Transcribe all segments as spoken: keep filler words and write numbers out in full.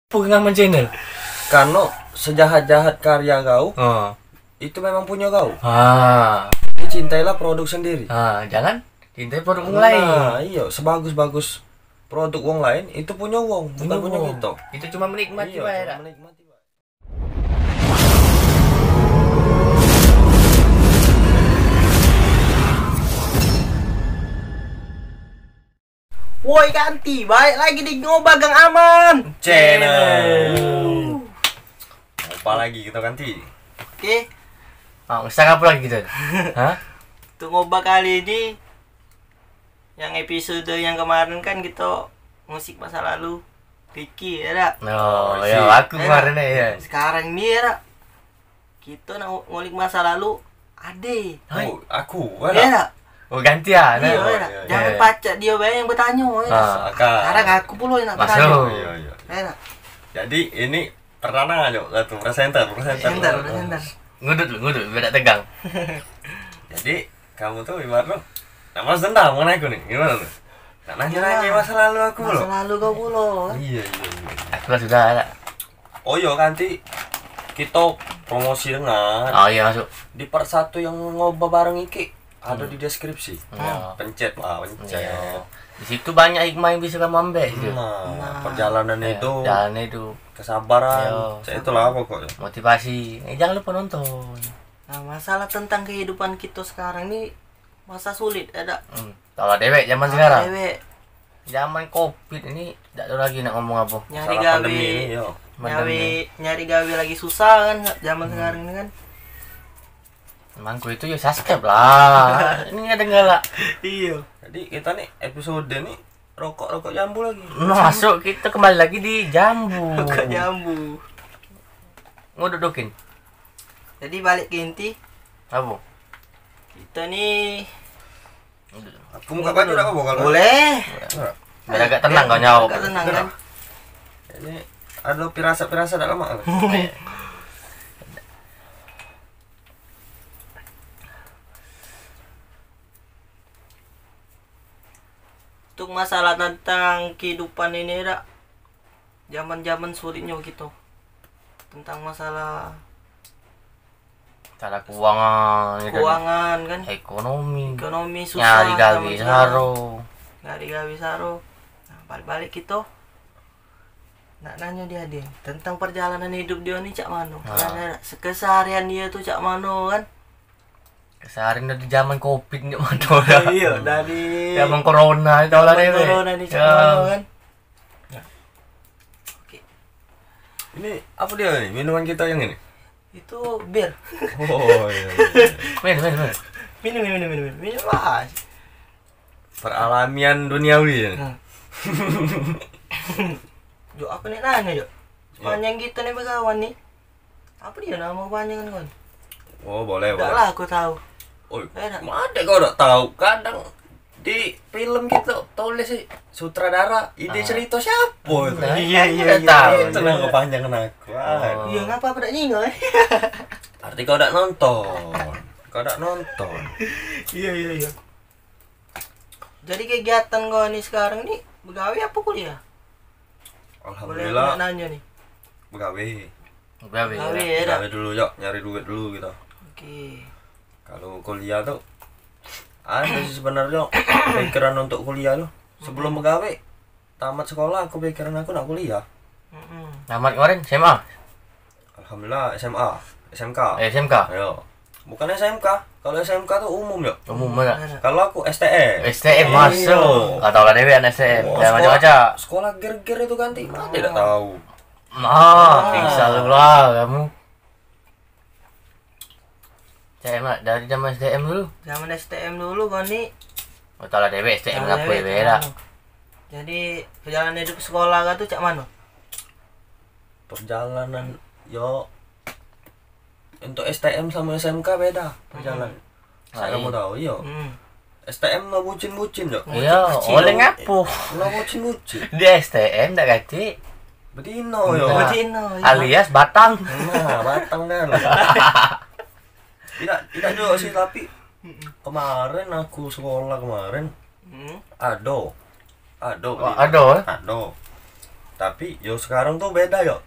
Pengaman channel. Karno sejahat-jahat karya kau, ah, itu memang punyo kau. Ah. Jadi cintailah produk sendiri. Ah, jangan cintai produk wong lain. Nah, iyo, sebagus-bagus produk wong lain, itu punyo wong, bukan punyo wong. Punyo kito. Itu cuma menikmati. Iyo, bae, cuma dak? Menikmati bae. Woi, Kanti, baik lagi di Ngoba Gang Aman Channel. Apa lagi kita, Kanti? Oke. Ah, usah apa lagi kita? Hah? Untuk ngoba kali ini, yang episode yang kemarin kan kita ngusik masa lalu Ricky, ya dak? Oh, oh, ya, aku kemarin ya. Sekarang ni, ya dak? Kita nak ngulik masa lalu Ade. Oh, aku, ya dak? Oh, gantian. Iya, ya dak? Jangan pacak dia bae yang bertanya, ya dak? Ah. Sekarang aku pula yang nak bertanya. Masuk. Iya, iya. Ya dak? Jadi, ini perdana, Cok, satu presenter, presenter. Presenter, presenter. Ngudut lu, ngudut, biar tak tegang. Jadi, kamu tuh ibarat lu nak balas dendam dengan aku nih, gimana tuh? Nak nanya-nanya masa lalu aku lo. Masa lalu kau pulo. Iya, iya, iya. Aku lah sudah ada. Oh iya, nanti kita promosi dengan. Oh iya, masuk. Di part satu yang ngoba bareng iki ada di deskripsi. Iya. Pencet lah, pencet. Iya. Di situ banyak hikmah yang bisa kamu ambil gitu. Nah, perjalanan itu. Jalan itu. Kesabaran. Iya. Cak itulah pokoknya. Motivasi. Eh, jangan lupa nonton. Nah, masalah tentang kehidupan kita sekarang ni masa sulit, ya dak? Hmm. Tahu dewek zaman sekarang. Dewek. Zaman covid ini dak tahu lagi nak ngomong apa. Nyari gawe, pandemi ini, yo. Nyari, nyari gawe lagi susah kan zaman sekarang ini kan. Emang ku itu ya subscribe lah. Ini ada nggak lah? Iya. Jadi kita nih episode nih rokok-rokok jambu lagi. Masuk, kita kembali lagi di jambu. Rokok jambu. Nguduk-dukin. Jadi balik ke inti. Apa? Kita nih. Aku buka baju dak apa-apa kalau. Boleh. Biar agak tenang kau nyawab. Agak tenang kan. Ini ada pirasat-pirasat dak lemak. Untuk masalah tentang kehidupan ini dak, zaman-zaman sulitnyo kito tentang masalah, masalah keuangan, ya kan? Keuangan kan, ekonomi, ekonomi susah, nyari gawe saro, nyari gawe saro. Nah, balik-balik kito nak nanyo dia, dia tentang perjalanan hidup dia ni cak mano. Nah. Keseharian dia tu cak mano kan? Keseharian dari zaman covid ni mano dah. Iya, dari zaman corona itu lah. Zaman corona ni cak mano kan? Ya. Oke. Ini apa dia ni? Minuman kita yang ini? Itu bir. Oh iya. Minum, minum, minum. Minum, minum, minum, minum. Minum lah. Peralamian duniawi ya. Nah. Jok, aku nak nanya, Jok. Sepanjang kita ni berkawan ni, apa dia nama kepanjangan kau? Oh, boleh, boleh. Lah, aku tahu. Oh, made kau dak tahu. Kadang di film kita tulis sih sutradara, ide cerita siapa itu? Iya, iya, iya. Tahu. Itu nama kepanjangan aku. Iya, ngapa aku dak nyingok? Arti kau dak nonton. Kau dak nonton. Iya, iya, iya. Jadi kegiatan kau ni sekarang ni begawe apa kuliah? Alhamdulillah. Boleh aku nak nanya ni. Begawe. Begawe. Begawe, ya, dah. Begawe dulu, Cok. Nyari duit dulu kita. Oke. Kalau kuliah tu ada sih sebenarnya pikiran untuk kuliah tu. Sebelum begawe, tamat sekolah aku pikiran aku nak kuliah. Tamat kemarin S M A? Alhamdulillah S M A, S M K. Eh, S M K. Yo. Bukan S M K. Kalau S M K tu umum, yo. Umum, ya. Kalau aku S T M. S T M masuk. Kau tahu lah dewek anak S T M. Jangan macam-macam. Sekolah ger-ger itu kan, Ti. Mana dak tahu. Nah, pingsan lu lah kamu. S T M lah, dari zaman S T M dulu. Zaman S T M dulu kau ni. Oh, tahu lah dewek S T M ngapo ya, berak. Jadi, perjalanan hidup sekolah kau tu cak mano? Perjalanan, yo, untuk S T M sama S M K beda perjalanan. Saya mau tahu, iyo. S T M lah bucin-bucin, Cok. Iyo, oleh ngapo? Lah bucin-bucin. Di S T M dak katik. Bedino, yo. Nah, bedino, iyo. Alias batang. Nah, batang kan. Tidak, tidak juga sih, tapi kemarin aku sekolah kemarin. Ado. Ado. Oh, ado, eh? Ado. Tapi yo sekarang tuh beda yo.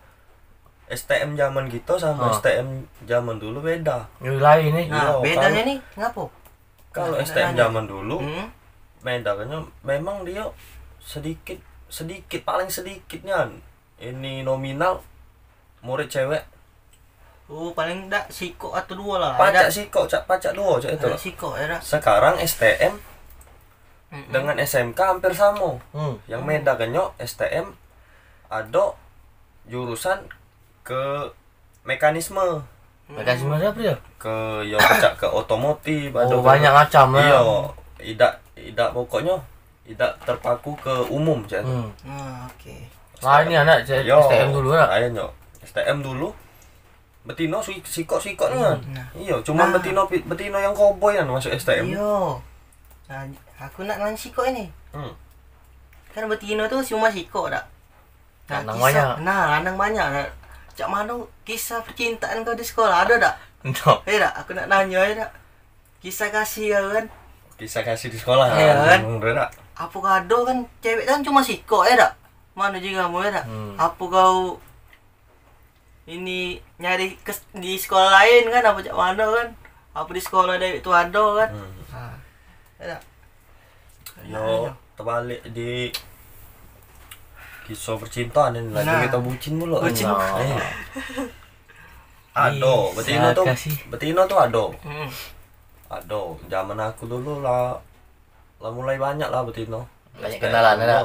S T M zaman kito samo Ah. S T M zaman dulu beda. Yo lain ni. Nah, Yo, bedanyo kalau ni ngapo? Kalau Nah, S T M nanya. zaman dulu, Hmm. beda kan memang dio sedikit, sedikit, paling sedikit nian. Ini nominal murid cewek. Oh, paling dak sikok atau duo lah. Pacak Ada sikok, cak pacak duo, cak itu. Ada sikok, ya dak? Sekarang S T M Mm-mm. dengan S M K hampir samo. Hmm. Yang beda kenyok S T M ado jurusan ke mekanisme. Mekanisme apo yo? Ke yo pacak ke otomotif, Oh, ado ke banyak macam lah. Iyo, idak, idak pokoknyo idak terpaku ke umum, cak tu. Hmm. Ah, oke. Lain ni anak Yo, S T M dulu lah. Lain yo. S T M dulu. Betino si-, sikok-sikok ni kan. Nah. Iyo, cuman Nah. betino pi-, betino yang koboi kan masuk S T M. Iyo. Nah, aku nak nanya sikok ini. Hmm. Kan betino tu cuma sikok dak? Nah, Lanang kisah, banyak. nah, lanang banyak. Nah, cak mano kisah percintaan kau di sekolah? Ado dak? Dak. Eh dak, aku nak nanyo ya dak. Kisah kasih kau kan? Kisah kasih di sekolah. Iyo kan? Ado dak? Apo kau ado kan cewek kan cuma sikok ya dak? Mano juga kamu ya dak? Hmm. Apo kau ini nyari kes-, di sekolah lain kan? Apo cak mano kan? Apo di sekolah dewek tu ado kan? Hmm. Nah, ya dak? Yo, Nah, terbalik di kisah percintaan ini lagi Nah. kita bucin mulu. Bucin. Nah. Eh. Ado, Ih, betino tu, siapa sih? betino tu ado. Hmm. Ado, zaman aku dulu lah, lah mulai banyak lah betino. Banyak S T M kenalan, dulu. ada?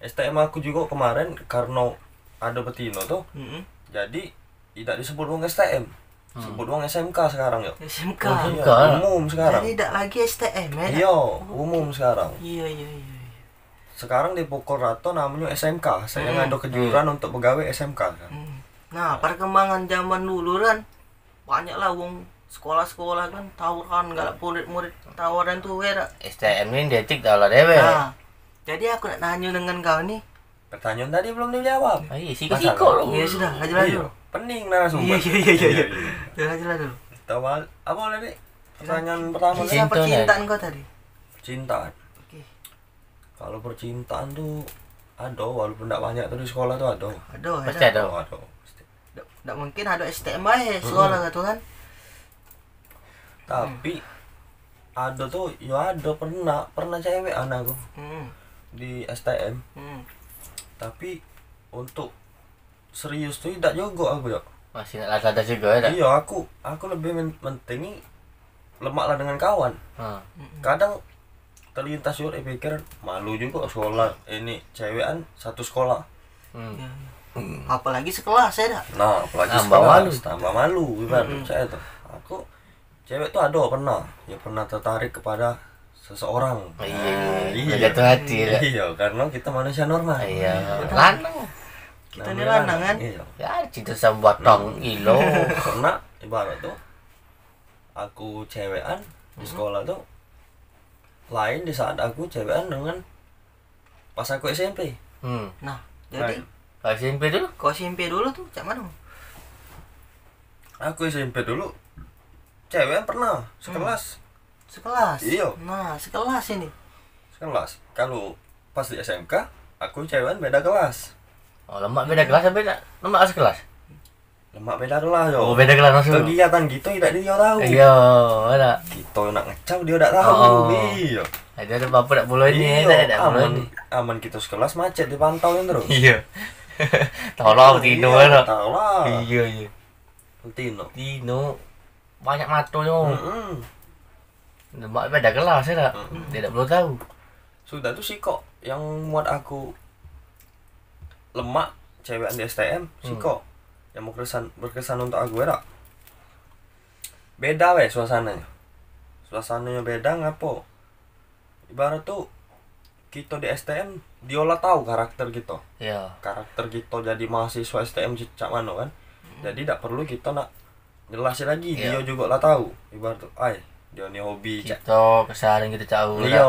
S T M aku juga kemarin karena ada betino tu. Hmm. Jadi, tidak disebut wong S T M. Hmm. Sebut wong S M K sekarang yo. S M K. Oh, Iya, S M K. umum sekarang. Jadi tidak lagi S T M ya? Iyo, umum sekarang. Iya, iya, iya, iya. Sekarang di pokok rato namonyo S M K, saya Hmm. ngado kejuran untuk begawe S M K kan. Hmm. Nah, perkembangan zaman dulu kan banyak lah wong sekolah-sekolah kan tawuran, galak murid-murid tawuran tu ya dak? S T M ni detik dah lah dewek. Nah, jadi aku nak nanyo dengan kau ni. Pertanyaan tadi belum dijawab. Ah, iya, sikok-sikok Masalah. lu. Iya, sudah, lanjut, lanjut. Iya, pening narasumber. Iya, iya, iya, iya, iya. Iya, iya. Sudah, lanjut, lanjut. Kita awal, apa tadi? Pertanyaan pertama Kisah tadi? Cinta, percintaan kan? kau tadi. Cintaan. Oke. Kalau percintaan tuh ado, walaupun ndak banyak tuh di sekolah tuh ado. Ado, Pasti ado. ado. Ado, ado. Pasti. Ndak, ndak mungkin ado S T M bae sekolah tu kan. Tapi ado tuh, yo ado pernah, pernah cewek an aku Hmm. di S T M. Hmm. Tapi untuk serius tuh idak jugo aku yo. Masih nak ladas juga ya dak? Iyo, aku, aku lebih men-, mentingi lemak lah dengan kawan. Ha. Mm-mm. Kadang terlintas juga dipikir malu juga sekolah ini cewekan satu sekolah. Hmm. Ya, ya. Apalagi sekelas ya dak? Nah, apalagi Tambah sekelas, malu. tambah malu ibarat Mm-mm. saya tuh. Aku cewek tuh ada pernah, ya pernah tertarik kepada seseorang. Iya, iya, Nah, iya. iya. Jatuh hati ya. Iya, karena kita manusia normal. Iya. Betul. Lanang. Kita ni Namanya lanang kan? Iya. Ya, cinta sama batang Hmm. ilo. Pernah ibarat tuh aku cewekan di Hmm. sekolah tuh lain di saat aku cewekan dengan pas aku S M P. Hmm. Nah, jadi Nah, S M P dulu? Kau S M P dulu tuh, cak mana? Aku S M P dulu cewekan pernah sekelas. Sekelas? Iya. Nah, sekelas ini. Sekelas. Kalau pas di S M K, aku cewekan beda kelas. Oh, lemak beda kelas apa beda? Lemak sekelas? Lemak beda kelas yo. Oh, beda kelas maksud. Kegiatan kita tidak dia tahu. Iya, ada. Kita nak ngecau dia tak tahu. Oh. Iya. Ada ada apa nak bola ini, Iya, ada ada bola aman, ini. Aman kita sekelas macet dipantau yang terus. Iya. Tahu lah, Tino Iya, lah. tahu lah. Iya, iya. Tino. Tino banyak mato yo. Mm-mm. Lemak beda kelas ya tak? Mm-mm. Dia tak perlu tahu. Sudah tu sikok yang muat aku lemak cewekan di S T M, Hmm. sikok yang berkesan, berkesan untuk aku ya tak? Beda weh suasananya. Suasananya beda ngapo? Ibarat tu kito di S T M, dia lah tahu karakter kito. Iya. Karakter kito jadi mahasiswa S T M cak mano kan. Mm-mm. Jadi dak perlu kito nak jelasin lagi, Iya. dia juga lah tahu. Ibarat tu, ai, dia ni hobi cak Kito keseharian kito cau lah. Iya,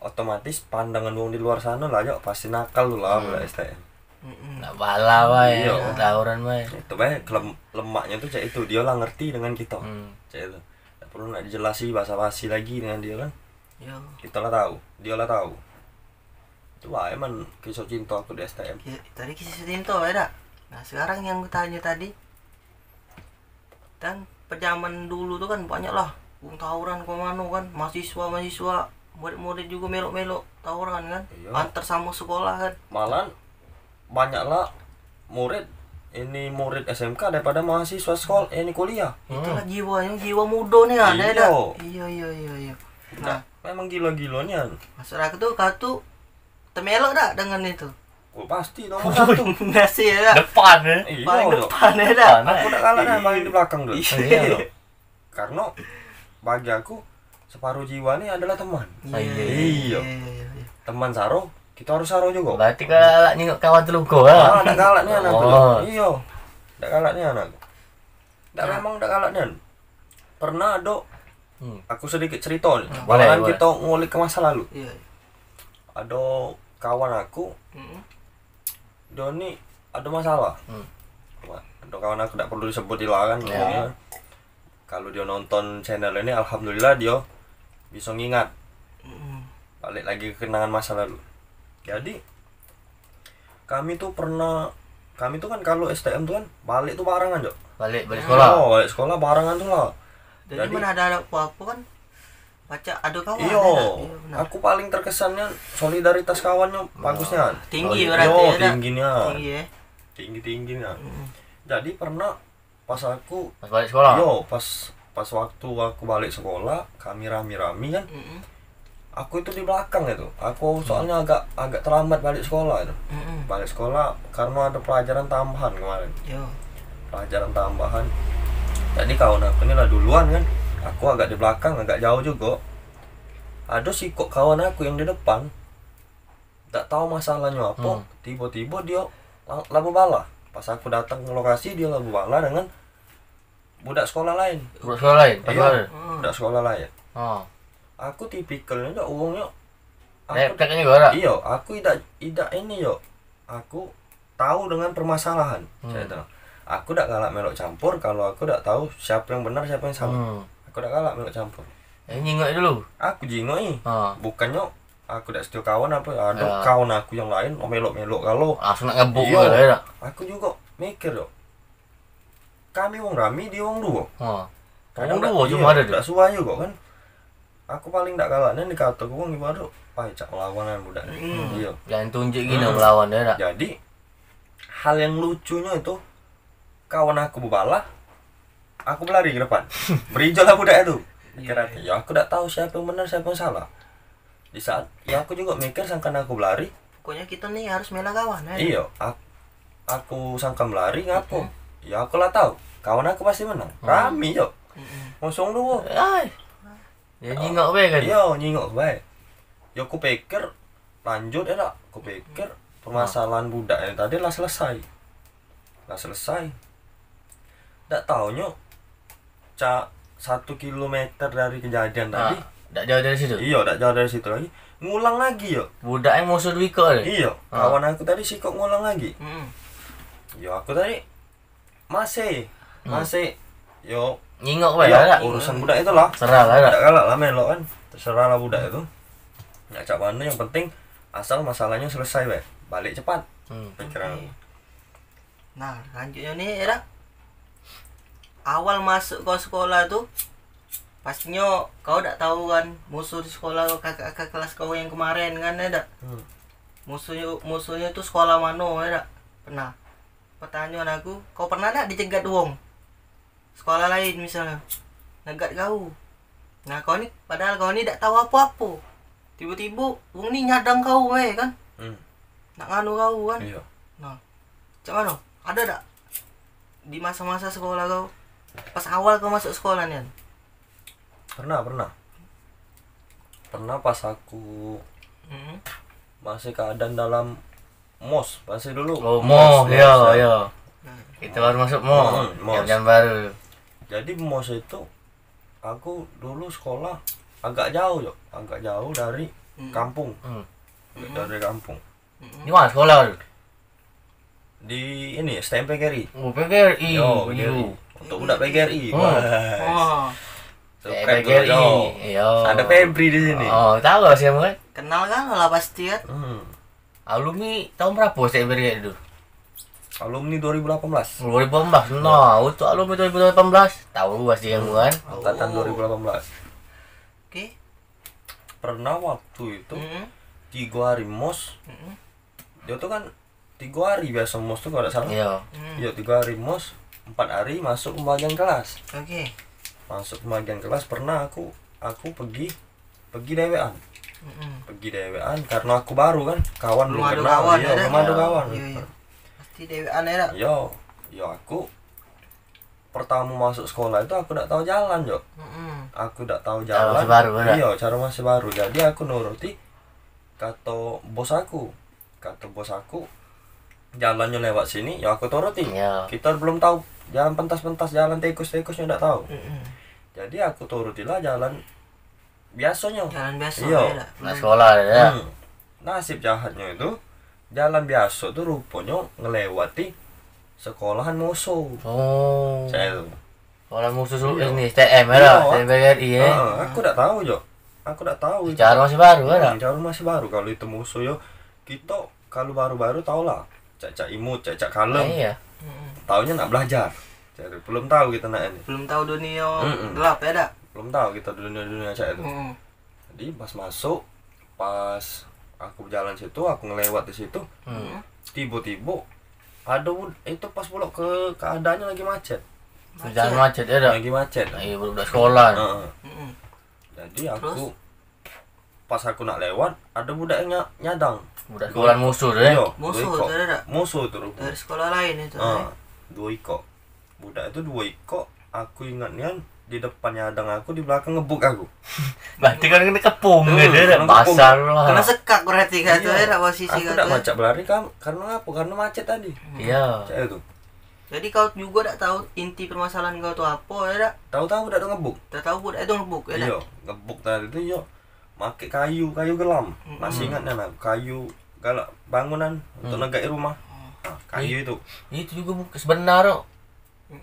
otomatis pandangan wong di luar sana lah, yo, pasti nakal tu lah, Hmm. budak S T M. Mm-mm. Nak bala bae, Iya. tawuran bae. Itu bae kelem-, lemaknya tu cak itu, dia lah ngerti dengan kito. Hmm. Cak itu. Dak perlu nak dijelasi basa-basi lagi dengan dia kan. Yo. Kito lah tahu, dia lah tahu. Wah, emang kisah cinta aku di S T M. Ki- Tadi kisah cinta ya dak? Nah, sekarang yang ku tanyo tadi, kan pada zaman dulu tu kan banyak lah wong tawuran ke mano kan, mahasiswa-mahasiswa, murid-murid jugo melok-melok tawuran kan, Iyo. antar samo sekolah kan. Malahan banyak lah murid, ini murid S M K daripada mahasiswa sekolah, ini kuliah. Itulah jiwanyo, jiwa mudo ni kan, ya Iyo. dak? Iyo, iyo, iyo, iyo. Nah, Dak, memang gilo-gilo nian. maksud aku tu, kau tu temelok dak dengan itu? Oh, pasti nomor satu. Nasi ya dak? Depan eh. Iyo, Paling Dok. depan ya dak? Depan, eh. Aku dak galak nian main di belakang tu. Iyo. Iyo. Karena bagi aku separuh jiwa ni adalah teman. Iyo. Iyo. Iyo, iyo, iyo. Teman saro, kita harus saro juga. Berarti kau galak nyengok kawan teluko Ah, lah. dak galak nian aku. Oh. Iyo. Dak galak nian aku. Dak Nah. memang dak galak nian. Pernah ado Hmm. aku sedikit cerita ni. Hmm. Boleh, Malahan boleh. kita ngulik ke masa lalu. Iyo. Ado kawan aku, Mm-mm. dia ni ado masalah. Hmm. Wah, ado kawan aku dak perlu disebut ila kan. Iyo. Ya. Kalau dia nonton channel ini, alhamdulillah dia bisa ngingat. Mm-mm. Balik lagi ke kenangan masa lalu. Jadi kami tu pernah, kami tu kan kalau S T M tu kan balik tu barengan, Jok. Balik, balik sekolah. Oh, balik sekolah barengan tu lah. Jadi, Jadi mana ada, ada apa-apa kan? Pacak ada kawan, Iyo, ya tak? Iyo, benar. aku paling terkesannya solidaritas kawannya Wah. bagusnya. Tinggi Solid- berarti, Yo, ya tak? tingginya. Tinggi, ya? Tinggi-tingginya. Mm-mm. Jadi pernah pas aku Pas balik sekolah. Yo, pas pas waktu aku balik sekolah, kami rami-rami kan. Mm-mm. Aku itu di belakang itu. Aku Hmm. soalnya agak agak terlambat balik sekolah itu. Mm-mm. Balik sekolah karena ada pelajaran tambahan kemarin. Yo. Pelajaran tambahan. Jadi kawan aku ni lah duluan kan. Aku agak di belakang, agak jauh juga. Ada sikok kawan aku yang di depan. Tak tahu masalahnya apa, Hmm. tiba-tiba dia la- labu bala. Pas aku datang ke lokasi, dia labu bala dengan budak sekolah lain. Budak sekolah lain, pas Iyo, sekolah. Hmm. budak sekolah lain. Oh. Aku tipikalnya dak wong yo. Aku Lepek ni gua dak? Iyo, aku idak idak ini yo. Aku tahu dengan permasalahan. Hmm. Cak itu. Aku dak galak melok campur kalau aku dak tahu siapa yang benar, siapa yang salah. Hmm. Aku dak galak melok campur. Eh, nyingok dulu. Aku jingok i. Ha. Bukannya aku dak setia kawan apa, ada Ya. kawan aku yang lain melok-melok kalau. Langsung nak ngebuk Iyo. ke, ya dak? Aku juga mikir, Dok. Kami wong rami, dia wong duo. Ha. Kadang Wong dak, duo iyo, cuma ada tu. dak suah juga kan. Aku paling dak galak nian dikato ke wong ibarat, "Pai, cak ngelawan budak ni." Hmm. Iyo. Jangan tunjuk gini Hmm. ngelawan, ya dak? Jadi hal yang lucunya itu, kawan aku bebalah, aku belari ke depan. Berijo lah budak itu. Iya, Kira iya. ya aku dak tahu siapa yang benar, siapa yang salah. Di saat ya aku juga mikir sangkan aku belari. Pokoknya kita nih harus mela kawan, ya. Iyo, aku, aku sangkan belari ngapo? Mm-mm. Ya aku lah tahu, kawan aku pasti menang. Hmm. Rami, Cok. Mm-mm. Kosong dua. Ai. Ya nyingok bae kan? Iyo, nyingok bae. Ya aku pikir lanjut ya dak. Aku pikir permasalahan budak yang tadi lah selesai. Lah selesai. Dak taunyo cak satu kilometer dari kejadian Ah, tadi. dak jauh dari situ. Iyo, dak jauh dari situ lagi. Ngulang lagi yo. Budak yang musuh duiko tadi. Iyo, Ah. kawan aku tadi sikok ngulang lagi. Mm-mm. Yo aku tadi masih Hmm. masih yo Nyingok bae yo lah. urusan budak itulah. Serah lah dak. Dak galak lah melok kan. Terserah lah budak itu. Nak cak mano yang penting asal masalahnya selesai bae. Balik cepat. Hmm. Pikiran Oke. aku. Nah, selanjutnya nih, ya dak? Awal masuk kau sekolah tu, pastinyo kau dak tahu kan musuh di sekolah kau, kakak-kakak kelas kau yang kemarin kan, ya dak? Hmm. Musuhnyo, musuhnyo tu sekolah mano, ya dak? Pernah. Pertanyaan aku, kau pernah dak dicegat wong? Sekolah lain misalnyo. Nyegat kau. Nah, kau ni, padahal kau ni dak tahu apo-apo. Tibo-tibo wong ni nyadang kau bae kan. Hmm. Nak nganu kau kan. Iyo. Nah, cak mano? Ada dak di masa-masa sekolah kau? Pas awal kau masuk sekolah nian? Pernah, pernah. Pernah pas aku Mm-mm. masih keadaan dalam mos, masih dulu. Oh, Mos, mos, yo, mos, ya. yo. Nah. Kita baru masuk mos. Mm, mos. Zaman baru. Jadi mos itu aku dulu sekolah agak jauh, Cok. Agak jauh dari Mm. kampung. Hmm. Agak jauh dari kampung. Mm-mm. Di mana sekolah tu? Di ini, S T M P G R I. Oh, P G R I. Yo, P G R I. Iyo. Untuk budak P G R I. Hmm. Wah. Oh. Subscribe Eh, dulu, P G R I. yo. Iyo. Ada Febri di sini. Oh, tahu lah siapa kan? Kenal kan lah pasti kan? Hmm. Alumni tahun berapa S T M Beriak itu? Alumni dua ribu delapan belas. Dua ribu delapan belas. Nah, untuk alumni dua ribu delapan belas, tahu pasti kamu kan? Angkatan dua ribu delapan belas. Oke. Pernah waktu itu, mm-mm, tiga hari mos. Mm-mm. Dia tuh kan tiga hari biasa mos tuh kalau tidak salah. Iya. Hmm. Iya, tiga hari mos, empat hari masuk pembagian kelas. Oke. Masuk pembagian kelas pernah aku aku pergi pergi dewean. Mm-mm. Pergi dewean karena aku baru kan, kawan belum, belum ada kenal, kawan, iya, ya, belum ada kawan. Iya, iya. Pasti dewean ya, dak? Iya, iya, aku pertama masuk sekolah itu aku dak tahu jalan, Jok. Mm-mm. Aku dak tahu jalan. Cara masih baru, ya, dak? Iya, cara masih baru. Jadi aku nuruti kata bos aku. Kata bos aku, "Jalannyo lewat sini, ya aku turuti." Iya. Kita belum tahu jalan pentas-pentas, jalan tikus-tikusnyo dak tahu. Mm-mm. Jadi aku turutilah jalan biasonyo. Jalan biaso, iya, ya, dak? Nak sekolah, ya. Hmm. Nasib jahatnyo itu, jalan biaso tu ruponyo ngelewati sekolahan musuh. Oh. Saya tu. Sekolah musuh su-, iya, ini S T M, ya, iya, dak? S T M P G R I, ya. Heeh, aku dak tahu, Jok. Aku dak tahu itu. Cara masih baru, ya, dak? Hmm, cara masih baru. Kalau itu musuh, yo, kita kalau baru-baru tau lah. Cak-cak imut, cak-cak kalem. Ah, iya. Mm-mm. Taunya nak belajar. Jadi, belum tahu kita nak ini. Belum tahu dunia, mm-mm, gelap, ya, dak? Belum tahu kita dunia-dunia cak itu. Mm-mm. Jadi, pas masuk, pas aku berjalan situ, aku ngelewat di situ. Hmm. Tiba-tiba ada ud-, itu pas pulak ke keadaannya lagi macet. Jalan macet, ya, dak? Lagi macet. Iya, budak sekolah. Heeh. Mm-mm. Jadi aku, terus? Pas aku nak lewat, ada budak yang nya-, nyadang. Budak sekolah musuh tu, ya? Iya, musuh tu, ada dak? Musuh tu rupa. Dari sekolah lain itu, ah, ya? Dua ikok. Budak itu dua ikok, aku ingat nian, di depan nyadang aku, di belakang ngebuk aku. Berarti kan kena kepung, hmm, gitu, ya? Kena kepung. Basah lah. Kena sekak berarti kan tu, iya, ya, dak, posisi kan tu, ya? Aku dak macak berlari kan, karena apa? Karena macet tadi. Hmm. Iya. Cak itu. Jadi kau juga dak tahu inti permasalahan kau tu apa, ya dak? Tahu-tahu budak tu ngebuk. Tahu-tahu budak itu ngebuk, ya dak? Iya, ngebuk tadi tu, iya. Make kayu, kayu gelam. Mm-mm. Masih ingat nian aku, kayu galak bangunan untuk, mm, negak rumah. Mm. Nah, kayu itu. Itu juga bukan sebenar, kok.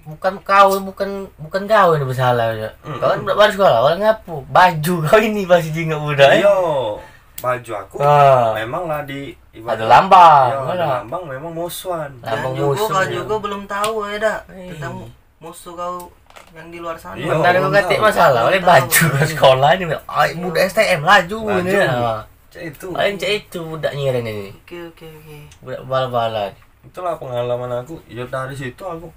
Bukan kau, bukan, bukan kau yang bersalah, ya. Mm-mm. Kau kan budak baru sekolah, orang ngapo? Baju kau ini pasti jingat budak, ya? Iyo, baju aku, ah, memang lah di, ibarat ada lambang, iyo, ada lambang, memang musuhan. Lambang musuh. Dan juga kau juga belum tahu, ya dak? Eh. Tentang musuh kau yang di luar sana. Iyo, benar, kau katik masalah oleh baju sekolah ni, ai, budak S T M laju ni. Cak itu. Lain cak itu budak nyiran ini. Oke, oke, oke. Budak bala-bala ni. Itulah pengalaman aku. Ya, dari situ aku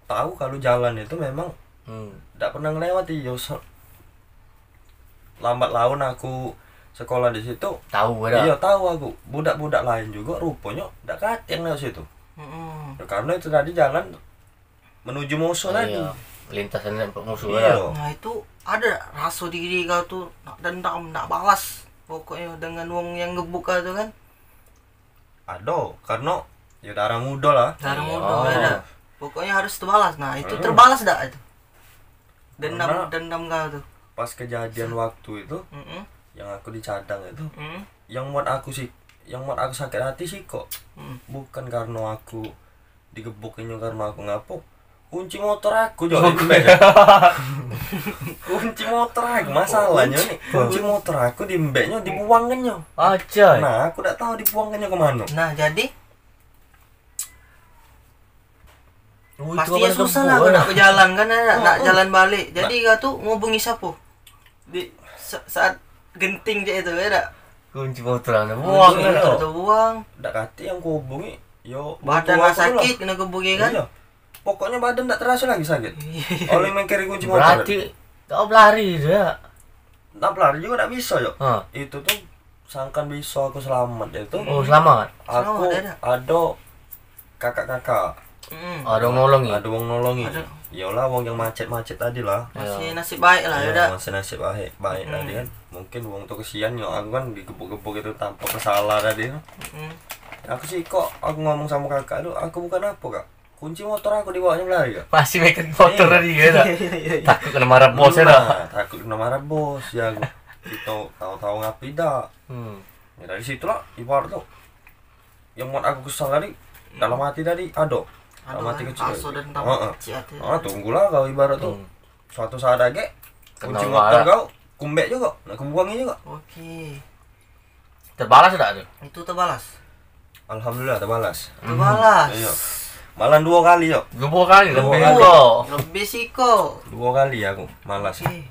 tahu kalau jalan itu memang, hmm, dak pernah ngelewati. Yo, se-, lambat laun aku sekolah di situ. Tahu dah. Iyo, tahu aku. Budak-budak lain juga ruponyo dak katik yang lewat situ. Mm-mm. Ya, karena itu tadi jalan menuju musuh tadi. Iya, lintasan musuh. Iya. Nah, itu ada rasa diri kau tu nak dendam, nak balas. Pokoknya dengan wong yang ngebuk kau tu kan. Ado, karena ya darah muda lah. Darah muda, oh, ya dah. Pokoknya harus terbalas. Nah, itu, hmm, terbalas dak itu? Dendam, karena dendam kau tu. Pas kejadian waktu itu, mm-mm, yang aku dicadang itu, mm, yang buat aku sih, yang buat aku sakit hati sih kok. Mm. Bukan karena aku digebuk inyo karena aku ngapo. Kunci motor aku, Jok, di embek. Kunci motor aku, masalahnyo ni, kunci motor aku di embeknyo, dibuang kenyo. Aja. Nah, aku dak tahu dibuang kenyo ke mano. Nah, jadi, oh, itu pasti ya susah lah kau nak bejalan kan, nak, nak jalan balik. Jadi kau tu ngubungi siapa? Di sa-, saat genting cak itu, ya dak? Kunci motor anda buang. Kunci motor tu buang. Dak katik yang kuhubungi, yo, badan lah sakit kena kuhubungi kan? Iyo. Pokoknyo badan dak teraso lagi sakit. Oleh main kiri kunci motor. Berarti kau belari tu, ya? Nak belari juga dak biso, yo. Ha. Itu tu sangkan biso aku selamat itu. Oh, selamat. Aku ado kakak-kakak. Mm. Ado wong nolongi. Ado wong nolongi. Ado. Iyolah, wong yang macet-macet tadi lah. Masih nasib baik lah, ya dak? Masih nasib baik, baik tadi kan. Mungkin wong tu kesian, yo, aku kan digebuk-gebuk itu tanpa bersalah tadi kan. Mm. Aku sih kok, aku ngomong sama kakak tu, aku bukan apa, Kak. Kunci motor aku dibawanyo belari, Kak. Masih mikir motor tadi, ya dak? Takut kena marah bos, ya dak? Nah, takut kena marah bos, ya aku. Kita tahu-tahu ngapi dak. Hmm. Ya, dari situlah ibarat tu yang buat aku kesal tadi, dalam hati tadi ado. Dalam hati kecil. Rasa dendam kecil hati. Heeh. Ah, tunggulah kau ibarat tu. Hmm. Suatu saat lagi, kunci motor kau kumbek juga, nak kubuangi juga. Oke. Terbalas dak tu? Itu terbalas. Alhamdulillah terbalas. Terbalas. Iyo. Malah duo kali, yo. Duo kali, lebih kali. Lebih siko. Duo kali aku malas. Oke.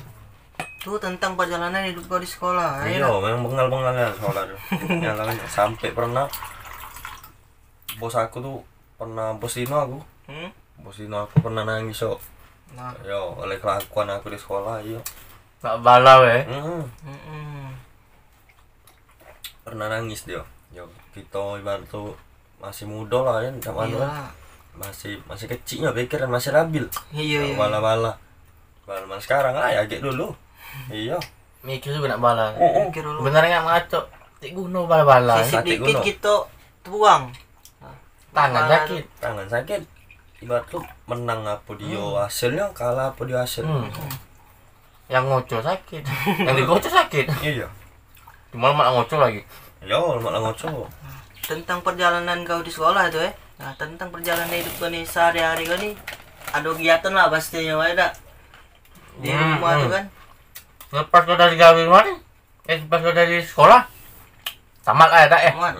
Tu tentang perjalanan hidup kau di sekolah, ya. Iyo, memang bengal-bengal ya sekolah tu. Yang lain sampai pernah bos aku tu pernah bos Dino aku. Hmm? Bos Dino aku pernah nangis, yo. Nah. Yo, oleh kelakuan aku di sekolah, iyo. Nak bala, weh. Heeh. Mm-mm. Pernah nangis dia. Yo, kita ibarat tu masih muda lah kan, zaman tu kan. Iya. Masih, masih kecilnya pikiran, masih labil. Iya, iya. Bala-bala. Bala-bala sekarang lah ya, agak dulu. Iya. Mikir juga nak bala. Oh, oh. Mikir dulu. Bener nggak ngaco? Tik guno bala-bala. Sisip dikit kita tuang. Tangan sakit. Tangan sakit. Ibarat tu menang apa dia hasilnya, kalah apa dia hasil. Hmm. Yang ngoco sakit. Yang digoco sakit. Iya. Cuma lemak ngoco lagi. Yo, lemak ngoco. Tentang perjalanan kau di sekolah tu, eh. Nah, tentang perjalanan hidup kau ni sehari-hari kau ni, ada kegiatan lah pastinya, wae dak? Di rumah tu kan. Lepas kau dari gawe kemarin, eh, lepas kau dari sekolah, tamat lah ya, dak, eh? Tamat.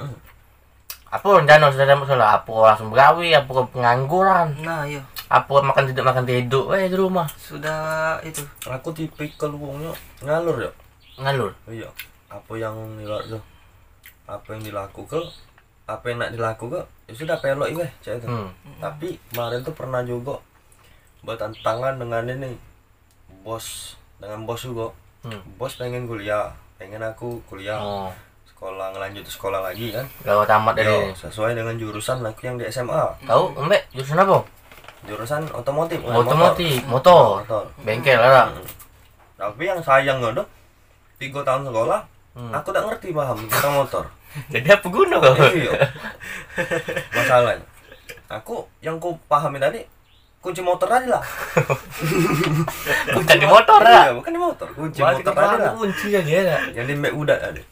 Apa rencana sudah tamat sekolah? Apa langsung begawe? Apa pengangguran? Nah, iya. Apa makan tidur, makan tidur, eh, di rumah? Sudah itu. Aku tipikal wongnya ngalur, ya. Ngalur? Iya. Apa yang ibarat tu? Apa yang dilakukan? Apa yang nak dilakukan? Ya sudah, pelok weh, cak itu. Hmm. Tapi kemarin tu pernah juga bertentangan dengan ini, bos, dengan bos juga. Hmm. Bos pengen kuliah, pengen aku kuliah. Oh. Sekolah, ngelanjut sekolah lagi kan. Kalau tamat dari. Yo, sesuai dengan jurusan aku yang di S M A. Tahu, Mbak, jurusan apa? Jurusan otomotif, otomotif, motor. Motor. Motor. Bengkel lah. Hmm. Tapi yang sayang tu, tiga tahun sekolah, hmm, aku tak ngerti paham tentang motor. Jadi apa guna kau? Iya. Masalahnya, aku yang ku pahami tadi, kunci motor tadi lah. Bukan di motor lah. Iya, bukan di motor, kunci motor tadi lah. Kunci aja ya. Yang di mek budak tadi.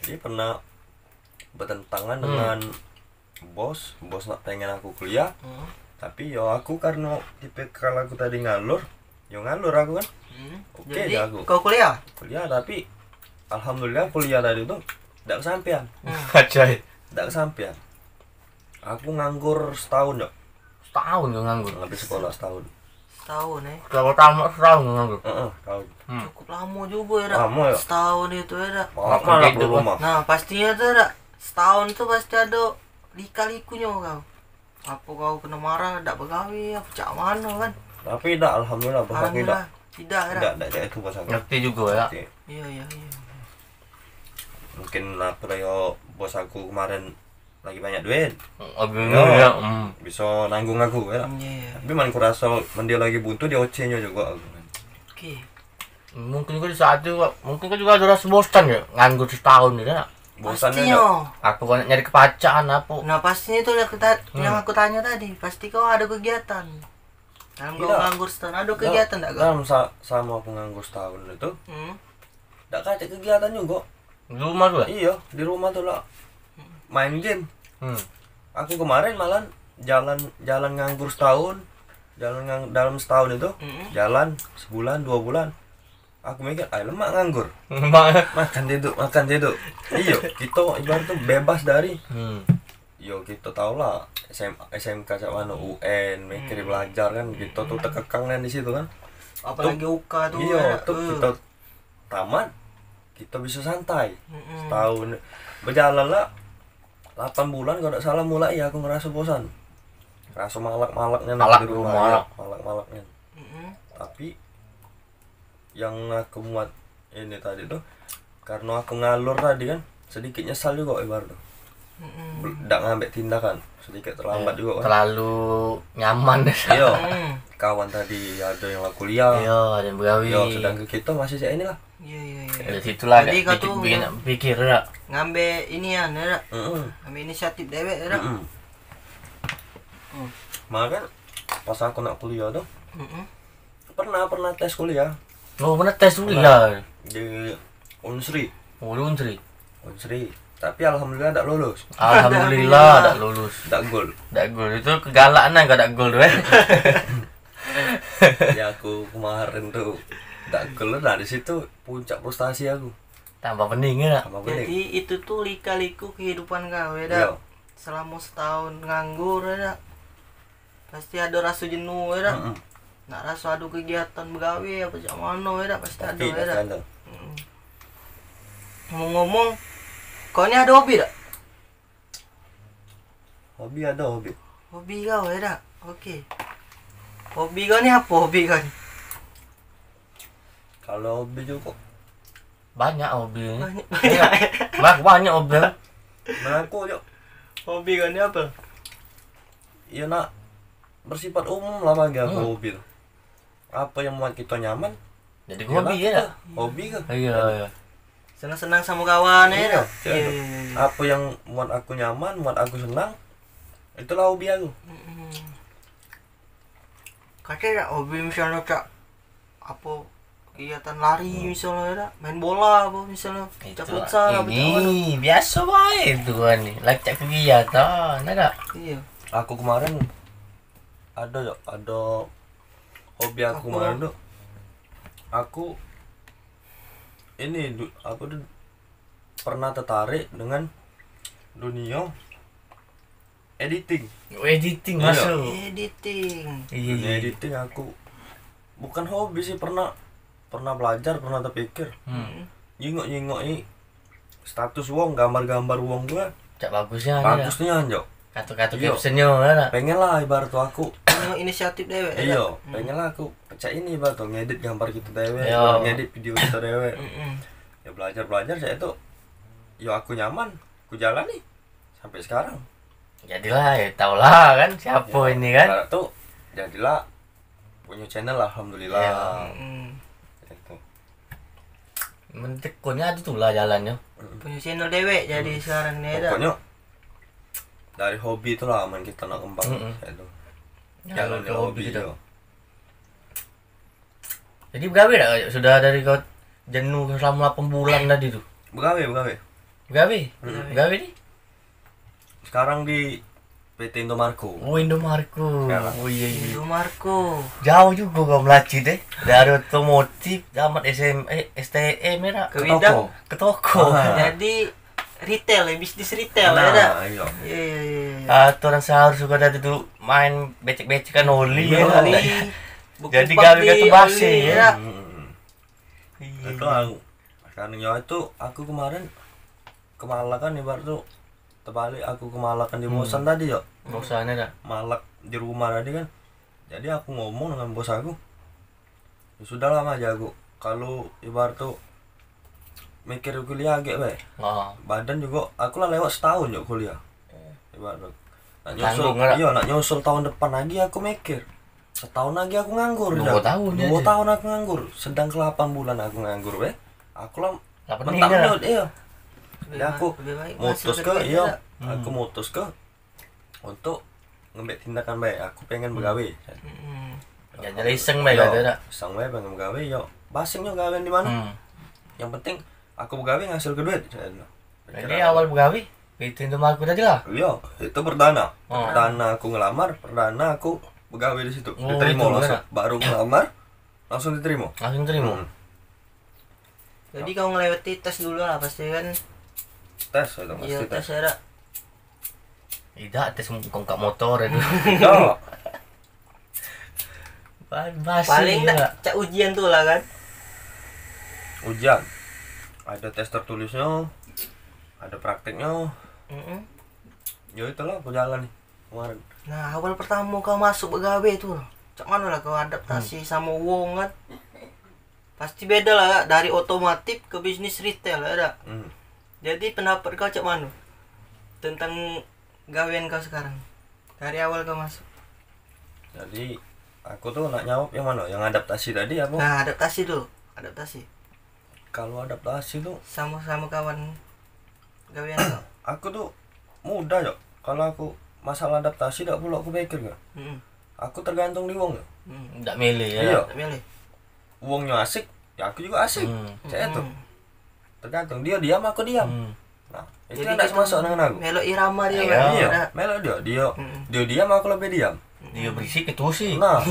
Jadi pernah bertentangan, hmm, dengan bos, bos nak pengen aku kuliah. Hmm. Tapi yo aku karena tipikal aku tadi ngalur, yo ngalur aku kan. Hmm. Oke. Jadi, aja aku kau kuliah? Kuliah, tapi alhamdulillah kuliah tadi tu dak kesampean. Hmm. Acai. Dak kesampean. Aku nganggur setahun, yo. Setahun kau nganggur? Habis sekolah setahun. Setahun, eh. Sekolah tamat setahun kau nganggur? Heeh, setahun. Hmm. Cukup lama juga ya, dak? Lama, ya. Setahun itu ya, dak? Lama lah di rumah. Nah, pastinya tu, dak, setahun tu pasti ada lika-likunya kau. Apa kau kena marah, dak begawe, apa cak mano kan? Tapi dak, alhamdulillah, bos aku dak. Alhamdulillah, tidak, dak. Dak, dak, dak itu bos aku. Ngerti juga ya. Ngerti. Iya, iya, iya. Mungkin apa yo, bos aku kemarin lagi banyak duit. Lagi banyak duit, ya, hmm. Bisa nanggung aku, ya. Iya, iya. Tapi man ku raso men dio lagi buntu, dio ocenyo juga aku kan. Oke. Mungkin kau di saat itu, mungkin kau juga ada rasa bosan ya, nganggur setahun gitu, ya? Bosan. Pastinya. Apa kau nak nyari kepacaan apa? Nah, pastinya itu yang aku ta-, yang aku tanya tadi. Pasti kau ada kegiatan. Dalam kau nganggur setahun, ada kegiatan dak kau? Dalam sa-, sama aku nganggur setahun itu, hmm, dak katek kegiatan juga. Di rumah tu lah? Iya, di rumah tu lah. Main game. Hmm. Aku kemarin malah jalan, jalan nganggur setahun, jalan ngang-, dalam setahun itu, hmm, jalan sebulan, dua bulan. Aku mikir, "Ai, lemak nganggur." Lemak. Makan tiduk, makan tiduk. Iyo, kita ibarat tu bebas dari. Hmm. Yo, kita tahu lah, S M A, S M K cak mano, U N, mikir belajar kan, kita tu tekekang kan di situ kan. Apalagi U K tu, iyo, ya. Tu kita tamat, kita bisa santai. Mm-mm. Setahun berjalan lah, delapan bulan kalau dak salah mulai ya aku ngerasa bosan. Ngerasa malak-malak nian di rumah, ya. Malak-malak nian. Mm-mm. Tapi yang aku muat ini tadi tu, karena aku ngalur tadi kan, sedikit nyesal juga ibarat tu. Mm-mm. Bel-, dak ngambek tindakan, sedikit terlambat juga kan. Terlalu nyaman. Iyo. Mm. Kawan tadi ada yang lah kuliah. Iyo, ada yang begawe. Iyo, sedangkan kita masih cak inilah. Iyo, iyo, iyo. Dari situlah. Jadi kau tu bikin nak pikir dak? Ngambek ini ya, dak? Mm-mm. Ngambek inisiatif dewek dak? Mm-mm. Hmm. Malah kan pas aku nak kuliah tu, mm-mm, pernah, pernah tes kuliah. Oh, pernah tes kuliah? Pernah. Di Unsri. Oh, di Unsri. Unsri. Tapi alhamdulillah dak lulus. Alhamdulillah dak lulus. Dak gol. Dak gol itu kegalakan kan dak gol tu, eh. Ya, aku kemarin tu dak gol, nah di situ puncak frustasi aku. Tambah pening ya. Tambah pening. Jadi itu tuh lika-liku kehidupan kau ya dak? Iyo. Selama setahun nganggur ya dak? Pasti ada rasa jenuh ya dak? Mm-mm. Nak rasa ada kegiatan begawe apa cak mano ya dak? Pasti ada ya dak? Pasti ada. Mm-mm. Ngomong-ngomong, kau ni ada hobi dak? Hobi ada, hobi. Hobi kau ya dak? Oke. Hobi kau ni apa hobi kau ni? Kalau hobi juga banyak hobi ni. Banyak, banyak. Banyak, banyak hobi. Mengaku juga. Hobi kau ni apa? Ya nak bersifat umum lah bagi aku hobi tu. Apa yang buat kita nyaman, jadi hobi ya. Hobi ke? Iya, iya. Senang-senang sama kawan ya. Iya, iya, iya. Apa yang buat aku nyaman, buat aku senang, itulah hobi aku. Kate dak hobi misalnya cak apa kegiatan lari misalnya dak, main bola apa misalnya, cak futsal apa cak mano. Biaso bae itu kan ni. Lacak kegiatan, ada. Iya. Aku kemarin ada ya, ada hobi aku kemarin tu. Aku ini apa tu pernah tertarik dengan dunia editing. Oh, editing masuk. Editing. Iya, iya. Editing aku bukan hobi sih, pernah pernah belajar, pernah terpikir. Nyingok-nyingok i status wong, gambar-gambar wong tu kan. Cak bagusnya. Bagusnya anjo. Kata-kata captionnya kan. Pengen lah ibarat tu aku. Inisiatif dewek. Iya, pengen lah aku. Cak ini ibarat tu ngedit gambar kita dewek, ngedit video kita dewek. Ya belajar-belajar cak itu. Ya aku nyaman, aku jalani sampai sekarang. Jadilah ya, tau lah kan siapa ini kan. Ibarat tu jadilah punya channel alhamdulillah. Itu. Mentekunnya ada tu lah jalannya. Punya channel dewek jadi sekarang ni dah. Pokoknya dari hobi tu lah aman kita nak kembang itu. Jalan hobi tu. Jadi begawe dak sudah dari kau jenuh selama lapan bulan tadi tu? Begawe, begawe. Begawe? Begawe ni? Sekarang di P T Indomarco. Oh, Indomarco. Oh iya, iya. Indomarco. Jauh juga kau melacit eh. Dari otomotif tamat S M, eh, S T M ya dak? Ke toko. Ke toko. Jadi retail ya, bisnis retail ya dak? Iya. Iya, iya, iya. Atau orang sahur suka tadi tu main becek-becekan oli. Jadi gawe kata basi ya. Itu aku. Kan ya itu aku kemarin kemalakan ibarat tu terbalik aku kemalakan di bosan tadi ya. Bosan ya dak? Malak di rumah tadi kan. Jadi aku ngomong dengan bos aku. Ya sudahlah mah aja aku. Kalau ibarat tu mikir kuliah agek bae. Badan juga aku lah lewat setahun juga kuliah. Ibarat tu. Nak nyusul, iya, nak nyusul tahun depan lagi aku mikir. Setahun lagi aku nganggur. Dua tahun aku nganggur. Sedang ke lapan bulan aku nganggur bae. Aku lah mentak niat, iya. Jadi aku mutus ke, iya. Aku mutus ke untuk ngambek tindakan bae. Aku pengen begawe. Jadi iseng bae kata dak? Iseng bae pengen begawe, yo. Basing yo gawean di mano. Yang penting aku begawe ngasilke duit. Jadi awal begawe itu Indomaret tadi lah. Iya, itu perdana. Perdana aku ngelamar, perdana aku begawe di situ. Diterima langsung. Baru ngelamar, langsung diterima. Langsung diterima. Jadi kau ngelewati tes dulu lah pasti kan. Tes itu pasti tes. Iya, tes ya dak? Idak, tes kongkak motor itu. Idak. Paling dak cak ujian tu lah kan. Ujian. Ada tes tertulisnya, ada prakteknya. Yo itulah aku jalan nih kemarin. Nah, awal pertama kau masuk begawe tu, cak mano lah kau adaptasi sama wong kan? Pasti beda lah dari otomotif ke bisnis retail ya dak? Jadi pendapat kau cak mano tentang gawean kau sekarang? Dari awal kau masuk. Jadi aku tuh nak nyawab yang mana? Yang adaptasi tadi apa? Nah, adaptasi dulu. Adaptasi. Kalau adaptasi tuh sama-sama kawan gawean kau. Aku tuh mudah yo. Kalau aku masalah adaptasi dak perlu aku pikir yo. Aku tergantung di wong yo. Dak milih ya. Iya. Dak milih. Wongnyo asik, ya aku juga asik. Cak itu. Tergantung dia diam aku diam. Nah, itu yang dak semasuk dengan aku. Melok irama dia. Iya, melok dia, dia dia diam aku lebih diam. Dia berisik itu sih. Nah,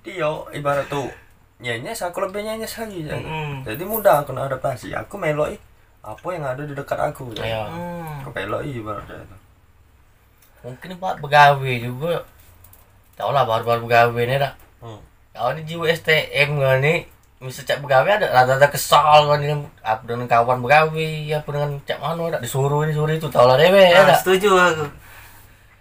dia ibarat tuh nyenyes, aku lebih nyenyes lagi, cak tu. Mm-mm. Jadi mudah aku nak adaptasi. Aku meloki apa yang ada di dekat aku, cak tu. Iya. Hmm. Aku peloki ibarat cak tu. Mungkin Pak begawe juga. Tau lah, baru-baru begawe ni dak. Hmm. Kau ni jiwa S T M kau ni, misal cak begawe ada rada-rada kesal kau ni, apa dengan kawan begawe, apa dengan cak mano dak, disuruh ini, suruh itu, tau lah dewek, ya Ah, dak? Setuju aku.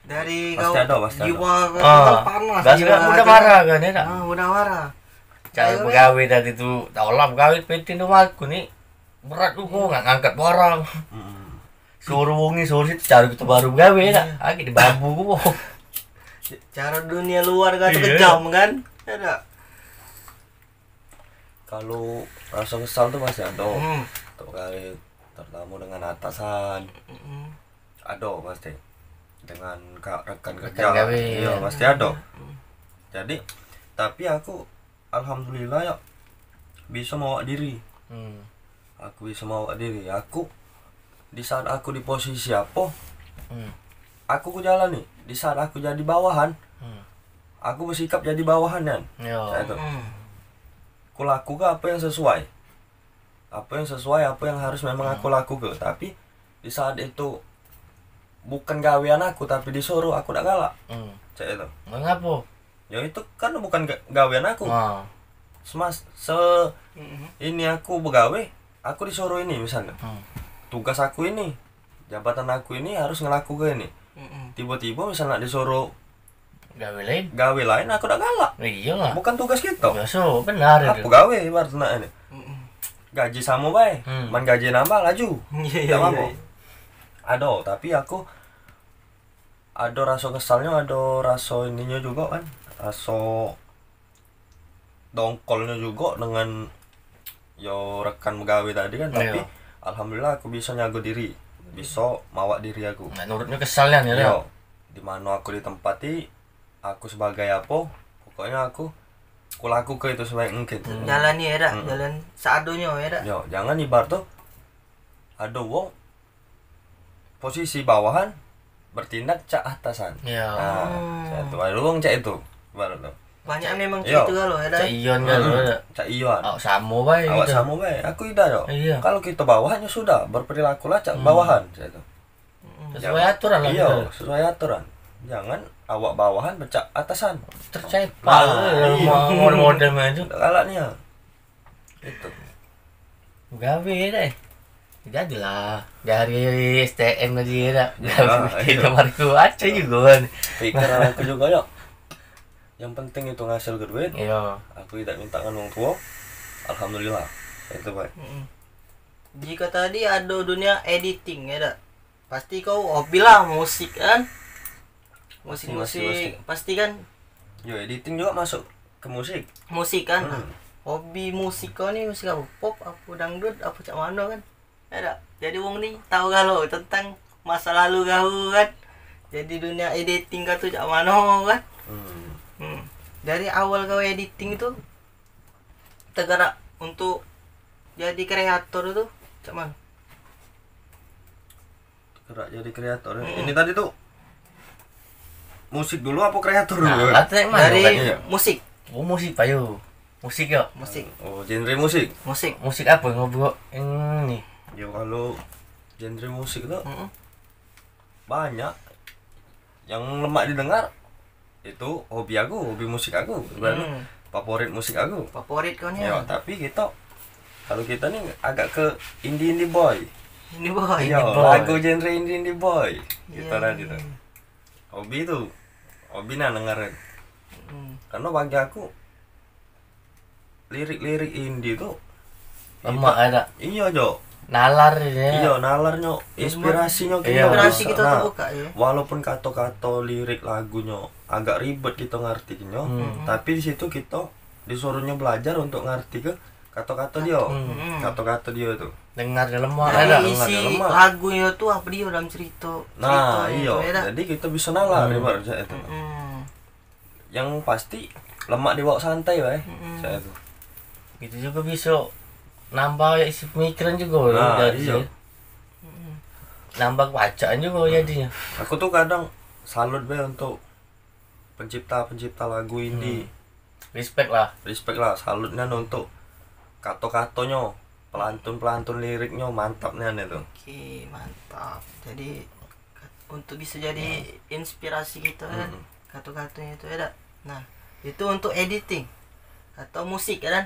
Dari Pasti kau ada, pasti ada. jiwa kau Ah, kan panas biasa jiwa kan mudah tu. marah kan, ya dak? Ah, mudah marah. Cara Ayo, begawe tadi tu, tau lah begawe penting tu aku ni. Berat tu kau nggak ngangkat barang. Mm-mm. Suruh wong ni, suruh situ, cara kita baru begawe dak? Iya. Lagi di babu kau. Cara dunia luar kau tu Iya. kejam kan? Ya dak? Kalau rasa kesal tu pasti ada. Hmm. Untuk kali terutama dengan atasan. Mm-mm. Ada pasti. Dengan ka-, rekan Rekan kerja. gawe, Iya, iya. pasti ada. Mm. Jadi, tapi aku alhamdulillah ya bisa mawa diri. Hmm. Aku bisa mawa diri. Aku di saat aku di posisi apa, Hmm. aku ku jalani. Di saat aku jadi bawahan, Hmm. aku bersikap jadi bawahan kan. Yo. Cak itu. Hmm. Ku lakuke apa yang sesuai. Apa yang sesuai, apa yang harus memang Hmm. aku lakuke. Tapi di saat itu bukan gawean aku, tapi disuruh, aku dak galak. Hmm. Cak itu. Mengapa? Ya itu kan bukan ga-, gawean aku. Ah. Semas se Mm-mm. ini aku begawe, aku disuruh ini misalnya. Hmm. Tugas aku ini, jabatan aku ini harus ngelakuke ini. Mm-mm. Tiba-tiba misalnya disuruh Gawe lain. gawe lain, aku dak galak. Iya lah. Bukan tugas kita. Biasa, benar Apa itu. gawe ibarat nak ini? Mm-mm. Gaji sama bae, Hmm. man gaji nambah laju. Iya, iya, Dak iya, apa-apa. iya. Ada, tapi aku ada rasa kesalnya, ada rasa ininya juga kan. Rasa dongkolnya juga dengan yo rekan begawe tadi kan, tapi Iya. alhamdulillah aku bisa nyago diri, bisa mawa diri aku. Nah, nurutnya kesal kan, ya, Yo, dak? Di mano aku ditempati, aku sebagai apa, pokoknya aku, aku lakuke itu sebaik mungkin. Hmm. Jalani ya dak, Hmm. jalan seadonyo ya dak. Yo, jangan ibarat tu ada wong posisi bawahan bertindak cak atasan. Iya. Nah, Hmm. cak itu. Ada wong cak itu, ibarat tu. Banyak memang Yo. cak itu galo ya dak. Cak Ion kan, Hmm. ya dak? Cak Ion. Awak sama bae Awak gitu. sama bae. Aku idak yo. Iya. Kalau kita bawahan ya sudah, berperilakulah cak Hmm. bawahan cak itu. Mm-mm. Sesuai Jangan aturan lah Iya, gitu. sesuai aturan. Jangan awak bawahan becak atasan. Tercepak Nah, lah iya. mo-, model-model main tu. Galak nian. Itu. Gawe deh. Jadilah dari S T M tadi ya dak. Ya, Gawe iya. Marco aja juga kan. Pikiran aku juga yo. Yang penting itu ngasilke duit. Iya. Aku tidak minta dengan wong tua. Alhamdulillah. Itu baik. Mm-mm. Jika tadi ada dunia editing ya dak. Pasti kau hobi lah musik kan? Musik, Musik-musik, musik. pasti kan Yo, editing juga masuk ke musik. Musik kan? Hmm. Hobi musik kau ni musik apa? Pop, apa dangdut, apa cak mano kan? Ya dak? Jadi wong ni tahu galo tentang masa lalu kau kan? Jadi dunia editing kau tu cak mano kan? Hmm. Hmm. Dari awal kau editing tu tergerak untuk jadi kreator tu cak mano? Gerak jadi kreator. Mm-mm. Ini tadi tu musik dulu apa kreator dulu? Nah, kata yang mana Dari kan? Iya. musik. Oh, musik payo. Musik yo. Musik. Oh, genre musik. Musik. Musik apa yang kau buat yang ni? Yo, kalau genre musik tu Mm-mm. banyak yang lemak didengar. Itu hobi aku, hobi musik aku. Ibaratnya Hmm. favorit musik aku. Favorit kau ni. Ya, tapi kita, kalau kita ni agak ke indie-indie boy. Indie boy. Ya, Indie boy. lagu genre indie-indie boy. Kita Iya, lah iya, gitu. iya. Hobi tu. Hobi nah dengerin. Hmm. Karena bagi aku lirik-lirik indie tu Lemak itu, ya, dak? Iya, Jo. Nalar ya. Iya, nalarnyo, Iya, inspirasinyo iya. Inspirasi kita Nah, terbuka ya. Walaupun kato-kato lirik lagunyo agak ribet kita ngartinyo, Hmm. tapi di situ kita disuruhnyo belajar untuk ngarti ke kato-kato dia. Hmm. Kato-kato dia tu. Dengar dalam Jadi, ada. Dengar isi dalam. Lagunyo tu apa dia dalam cerita? Nah, cerita iya. Itu, ya, dak? Jadi kita bisa nalar Hmm. ibarat cak itu. Hmm. Yang pasti lemak dibawa santai bae. Mm-mm. Saya tu. Itu juga bisa nambah ya isi pemikiran juga. Nah, dari iya. Sini. Mm-mm. Nambah kebacaan juga Hmm. jadinya. Aku tu kadang salut bae untuk pencipta-pencipta lagu indie. Hmm. Respect lah. Respect lah, salut nian untuk kato-katonyo, pelantun-pelantun liriknyo mantap nian itu. Oke, mantap. Jadi untuk bisa jadi inspirasi kita kan, kato-katonyo itu ya dak. Nah, itu untuk editing atau musik ya kan.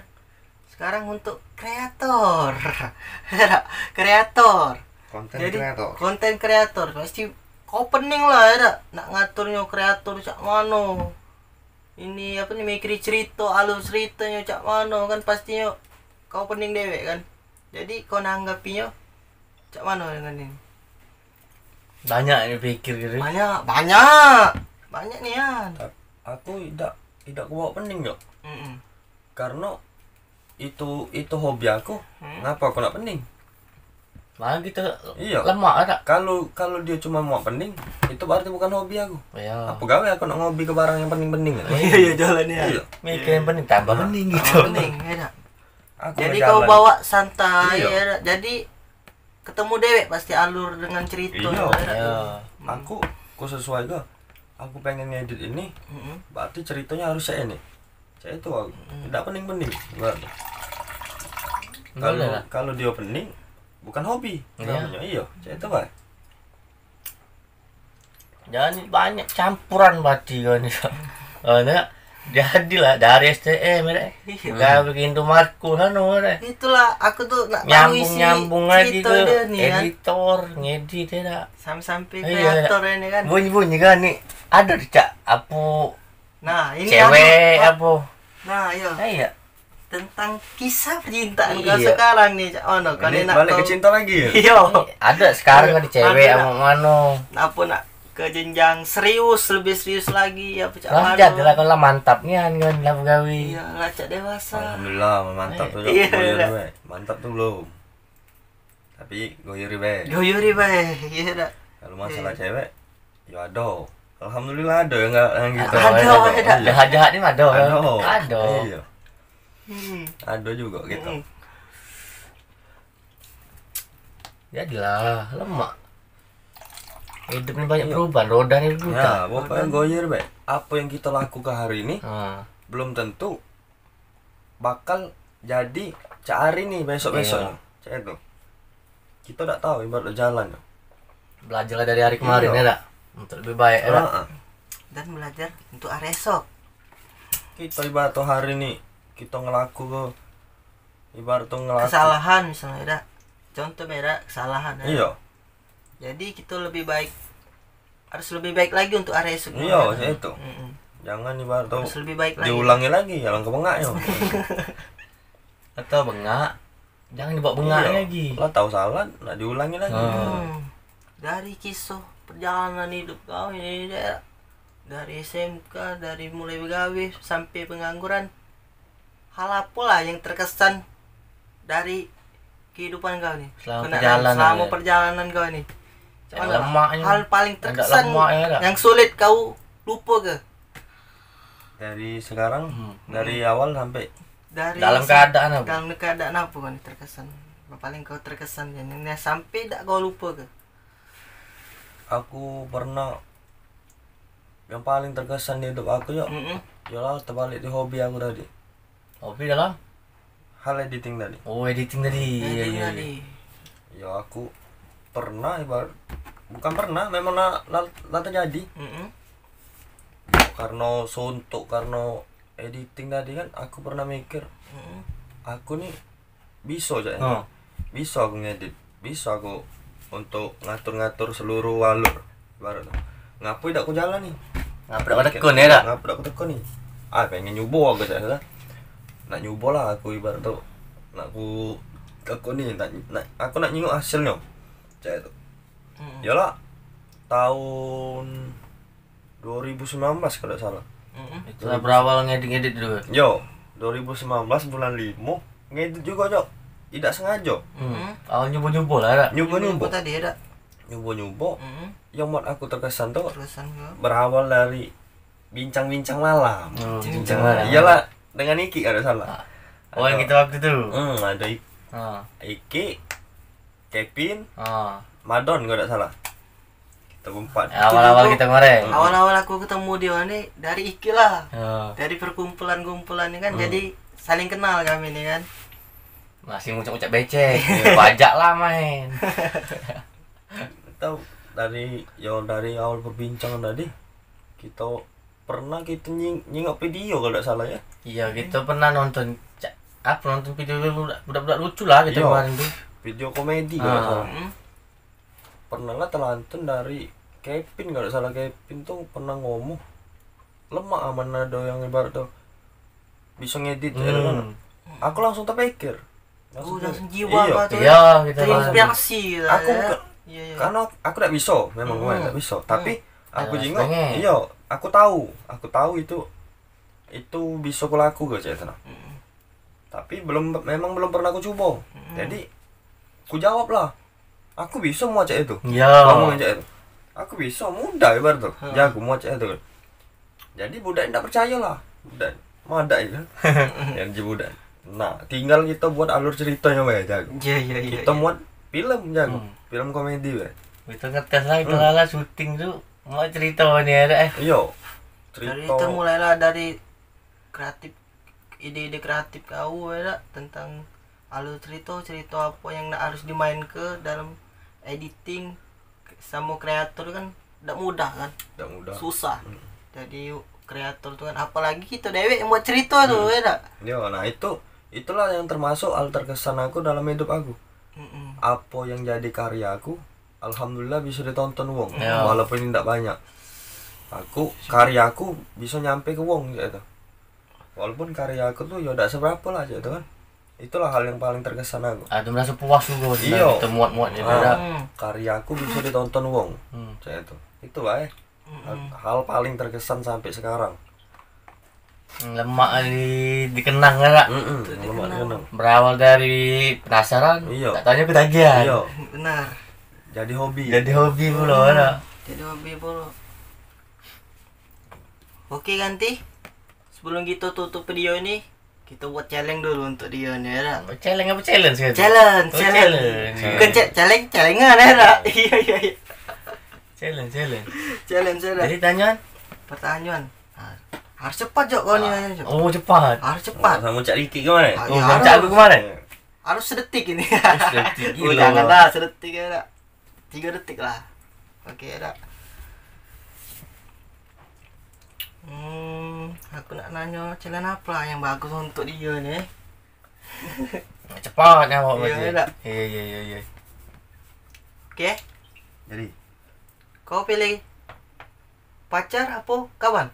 Sekarang untuk kreator. Ya dak? Kreator. Konten kreator. Jadi konten kreator pasti kau pening lah ya dak. Nak ngaturnyo kreator cak mano. Ini apa ni, mikir cerito, alur ceritonyo cak mano kan, pastinyo kau pening dewek kan. Jadi kau nanggapinyo cak mano dengan ini? Banyak yang pikir gitu. Banyak, banyak. Banyak nian. Aku idak, idak kubawa pening, Jok. Mm-mm. Karno itu, itu hobi aku. Hmm. Ngapo aku nak pening? Malah kita lemak tak? Kalu, kalu dio cuma muat pening, itu berarti bukan hobi aku. Iyo. Apo gawe aku nak ngobi ke barang yang pening-pening? Iyo, iyo, jalan ya. Iyo. Mikir yang pening, tambah pening gitu. Pening, ya dak? Jadi kau bawa santai, ya dak? Jadi ketemu dewek pasti alur dengan cerito. Iyo. Aku, aku sesuai ke. Aku pengen ngedit ini, berarti ceritonyo harus cak ini. Cak itu aku. Dak pening-pening. Kalu, kalu dio pening, bukan hobi namonyo. Iyo, cak itu bae. Jadi banyak campuran berarti kau ni. Oh, nak jadilah dari S T M deh. Kau bikin tu Marco sano deh. Itulah aku tu nak tahu isi nyambung lagi cerito ke dia ni kan. Editor, ngedit ya dak. Sampai-sampai kreator ini kan. Bunyi-bunyi kan ni. Ada cak apo? Nah, ini cewek apo? Nah, iyo. Tentang kisah percintaan kau sekarang ni, cak mano kau ni nak balik ke cinto lagi ya? Iyo. Ada sekarang ada cewek apo mano? Apo nak ke jenjang serius, lebih serius lagi apo cak mano? Lah, jadilah kau lah mantap nian kan lah begawe. Iyo, lah cak dewasa. Alhamdulillah, mantap tu. Iyo, mantap tu belum. Tapi goyori bae. Goyori bae, iyo dak? Kalu masalah cewek, yo ado. Alhamdulillah ado yang enggak yang gitu. Ado, ado. Jahat-jahat ni ado. Ado. Ado. Iyo. Hmm. Ado jugo gitu. Hmm. Jadilah lemak. Hidup ni banyak perubahan, roda ni berputar. Ya, pokoknya goyor bae. Apo yang kita lakukan hari ini belum tentu bakal jadi cak hari ni, besok-besok ni. Cak itu. Kito dak tau ibarat jalan tu. Belajarlah dari hari kemarin, ya dak? Untuk lebih baik, ya dak? Dan belajar untuk hari esok. Kito ibarat tu hari ni, kito ngelaku ke, ibarat tu ngelaku kesalahan misalnya, ya dak? Contoh, ya dak? Kesalahan, ya. Iyo. Jadi kito lebih baik harus lebih baik lagi untuk hari esok. Iyo, cak itu. Jangan ibarat tu harus lebih baik lagi. Diulangi lagi, alangkah bengaknyo. Atau bengak, jangan dibawa bengak lagi. Lah tau salah, nak diulangi lagi. Hmm. Dari kisah perjalanan hidup kau ini, dari S M K, dari mulai begawe sampai pengangguran, hal apolah yang terkesan dari kehidupan kau ni? Selama perjalanan kau ni. Cak mano lah? Hal paling terkesan yang sulit kau lupo ke? Dari sekarang, dari awal sampai dalam keadaan apo? Dalam keadaan apo kau ni terkesan? Paling kau terkesan yang sampai dak kau lupo ke? Aku pernah yang paling terkesan di hidup aku, yo. Yo lah, terbalik di hobi aku tadi. Hobi dalam? Hal editing tadi. Oh, editing tadi. Editing tadi. Yo, aku pernah, ibarat, bukan pernah, memang lah, lah, lah terjadi. Karena suntuk, karena editing tadi kan, aku pernah mikir, aku ni biso cak ni. Biso aku ngedit, biso aku untuk ngatur-ngatur seluruh alur. Ibarat tu, ngapo dak ku jalan ni? Ngapo dak ku tekun, ya dak? Ngapo dak ku tekun ni? Ah, pengen nyubo aku cak tu. Nak nyubo lah aku, ibarat tu, nak ku tekun ni, nak, nak, aku nak nyingok hasilnyo. Cak tu. Yo lah, tahun dua ribu sembilan belas kalu dak salah. Itu lah berawal ngedit-ngedit dulu. Yo, dua ribu sembilan belas bulan limo ngedit jugo, Cok. Idak sengajo. Awal nyubo-nyubo lah, dak? Nyubo-nyubo. Nyubo tadi, dak? Nyubo-nyubo. Yang buat aku terkesan tu berawal dari bincang-bincang malam. Oh, bincang malam. Iyalah, dengan Iki kalu dak salah. Oh, yang kita waktu tu. Hmm, ado Ik-, Iki, Kevin, Madon kalu dak salah. Tempat. Awal-awal kita kemarin. Awal-awal aku ketemu dia ni dari iki lah. Ya. Dari perkumpulan-kumpulan ni kan, hmm, jadi saling kenal kami ni kan. Masih ngucak-ngucak becek. Bajak lah main. Tahu dari, yo, dari awal perbincangan tadi, kita pernah kita nying, nyingok video kalau tidak salah ya. Iya, kita pernah nonton ca-, apa, nonton video budak-budak lucu lah kita, iya, kemarin tu. Video komedi kalau tidak salah. Hmm. Pernah lah telanten dari Kevin, kalau tidak salah Kevin tu pernah ngomong, lemak aman ado yang ibarat tu bisa ngedit ya kan. Hmm. Aku langsung terpikir. Oh, maksudnya, langsung jiwa iya, apa tu? Iya, kita terinspirasi lah. Aku ya. Ke-, iya, iya. Karena aku tidak bisa, memang, hmm, tidak bisa. Tapi, hmm, aku jingok, iya, aku tahu, aku tahu itu, itu bisa kulaku ke cak itu nah. Hmm. Tapi belum, memang belum pernah aku coba. Hmm. Jadi, ku jawab lah. Aku bisa muat cak itu. Iya. Ngomong cak itu. Aku bisa, mudah ibarat tu. Hmm. Jago muat cak itu kan. Jadi budak ndak percaya lah. Budak madak itu. Yang ji budak. Nah, tinggal kita buat alur ceritanya bae jago. Iya, iya, iya. Kita muat film jago. Hmm. Film komedi bae. Kita ngetes lah, kita lah syuting tu. Mau cerita ni ada eh. Iyo. Cerita. Cerita mulailah dari kreatif, ide-ide kreatif kau ya dak, tentang alur cerita, cerita apa yang nak harus dimainke dalam editing sama kreator kan dak mudah kan? Dak mudah. Susah. Hmm. Jadi kreator tu kan, apalagi kita dewek yang buat cerita tu ya dak? Yo, nah itu, itulah yang termasuk hal terkesan aku dalam hidup aku. Mm-mm. Apa yang jadi karya aku, alhamdulillah bisa ditonton wong, ya, walaupun ini dak banyak. Aku, karya aku bisa nyampe ke wong cak itu. Walaupun karya aku tu yo dak seberapa lah cak itu kan. Itulah hal yang paling terkesan aku. Ada merasa puas juga. Iyo. Kita muat-muat je. Ah, dah. Hmm. Karya aku bisa ditonton wong. Hmm. Cak itu. Itu bae. Hal, mm-mm, hal paling terkesan sampai sekarang. Lemak di, dikenang kan, Kak? Mm-mm, lemak dikenang. Berawal dari penasaran, iyo, tak tanya ketagihan. Iyo. Benar. Jadi hobi. Jadi hobi pula, hmm, Kak. Jadi hobi pula. Oke, ganti. Sebelum kita tutup video ini, kita buat challenge dulu untuk dia ni, ya dak? Challenge apa challenge kan? Challenge, oh, challenge. Challenge. Bukan ce-, challenge, celengan, ya dak? Iya, iya, iya. Challenge, challenge. Challenge, challenge. Jadi, tanyaan? Pertanyaan. Ha, harus cepat, Jok, kau ni, ah, nanya, Jok. Oh, cepat. Harus cepat. Oh, sama Cak Riki kemarin? Ah, oh, iya, sama Cak harus. Aku kemarin? Iya. Harus sedetik ini. Oh, sedetik, oh, gila. Jangan dah, sedetik ya dak. Tiga detik lah. Oke, dak. Hmm, aku nak nanyo challenge apa lah yang bagus untuk dia ni? Cepat nyawa. Iya, berarti. Dak? Iya, iya, iya, iya. Oke. Jadi, kau pilih pacar apa kawan?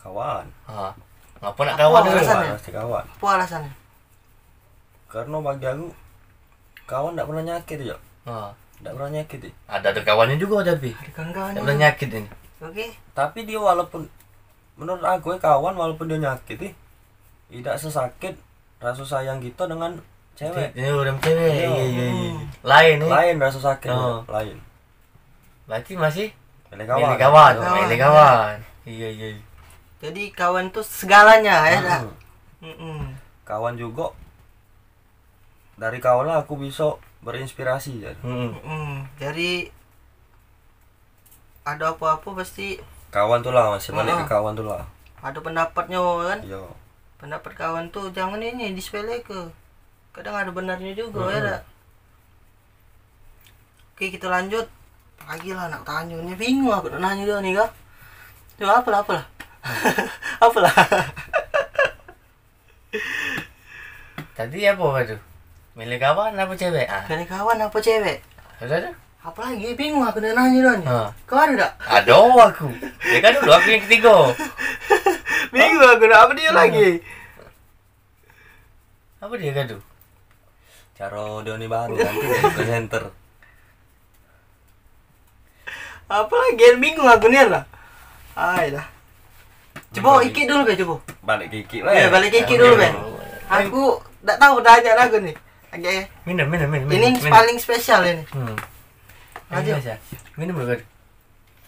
Kawan. Ha. Ngapa nak kawan dulu? Apa alasannya? Pasti kawan. Apa alasannya? Karena bagi aku, kawan dak pernah nyakit, Cok. Ha. Dak pernah nyakit, eh. Ada, ada kawannya juga, tapi ada kawan-kawannya. Dak pernah nyakit ini. Oke. Tapi dia walaupun, menurut aku, eh, kawan walaupun dia nyakit, eh, tidak sesakit rasa sayang kita dengan cewek. Iya, orang cewek. Iya. Iya, iya, iya. Hmm. Lain, eh. Lain rasa sakit, oh, lain. Berarti masih milih kawan. Milih kawan. Kawan, milih kawan. Iya, iya, iya. Jadi kawan tuh segalanya, ya, dak? Mm-mm. Mm-mm. Kawan juga, dari kawan lah aku bisa berinspirasi, ya. Mm-mm. Mm-mm. Jadi ada apa-apa pasti kawan tuh lah, masih balik ke kawan tuh lah. Ada pendapatnya kan? Iya. Pendapat kawan tuh jangan ini disepeleke. Kadang ada benarnya juga, ya dak? Oke, kita lanjut. Lagi lah nak tanya. Ni bingung aku nak nanya dia ni, kah? Coba apalah, apalah. Apalah. Tadi apa tu? Milih kawan apa cewek? Ah. Milih kawan apa cewek? Ada tu? Apa lagi? Bingung aku nak nanya dia ni. Ha. Kau ada dak? Ada aku. Dia kan dulu aku yang ketiga. Bingung aku nak apa dia lagi? Apa dia gaduh? Caro dia ni baru nanti dia ke center. Apa lagi yang bingung aku ni lah. Ai lah. Cuba ikit dulu be, cuba. Balik ke ikit. Ya, balik ke ikit dulu be. Aku dak tahu dah ajak lagu ni. Agak, eh. Minum, minum, minum. Ini paling spesial ini. Hmm. Lanjut. Minum dulu.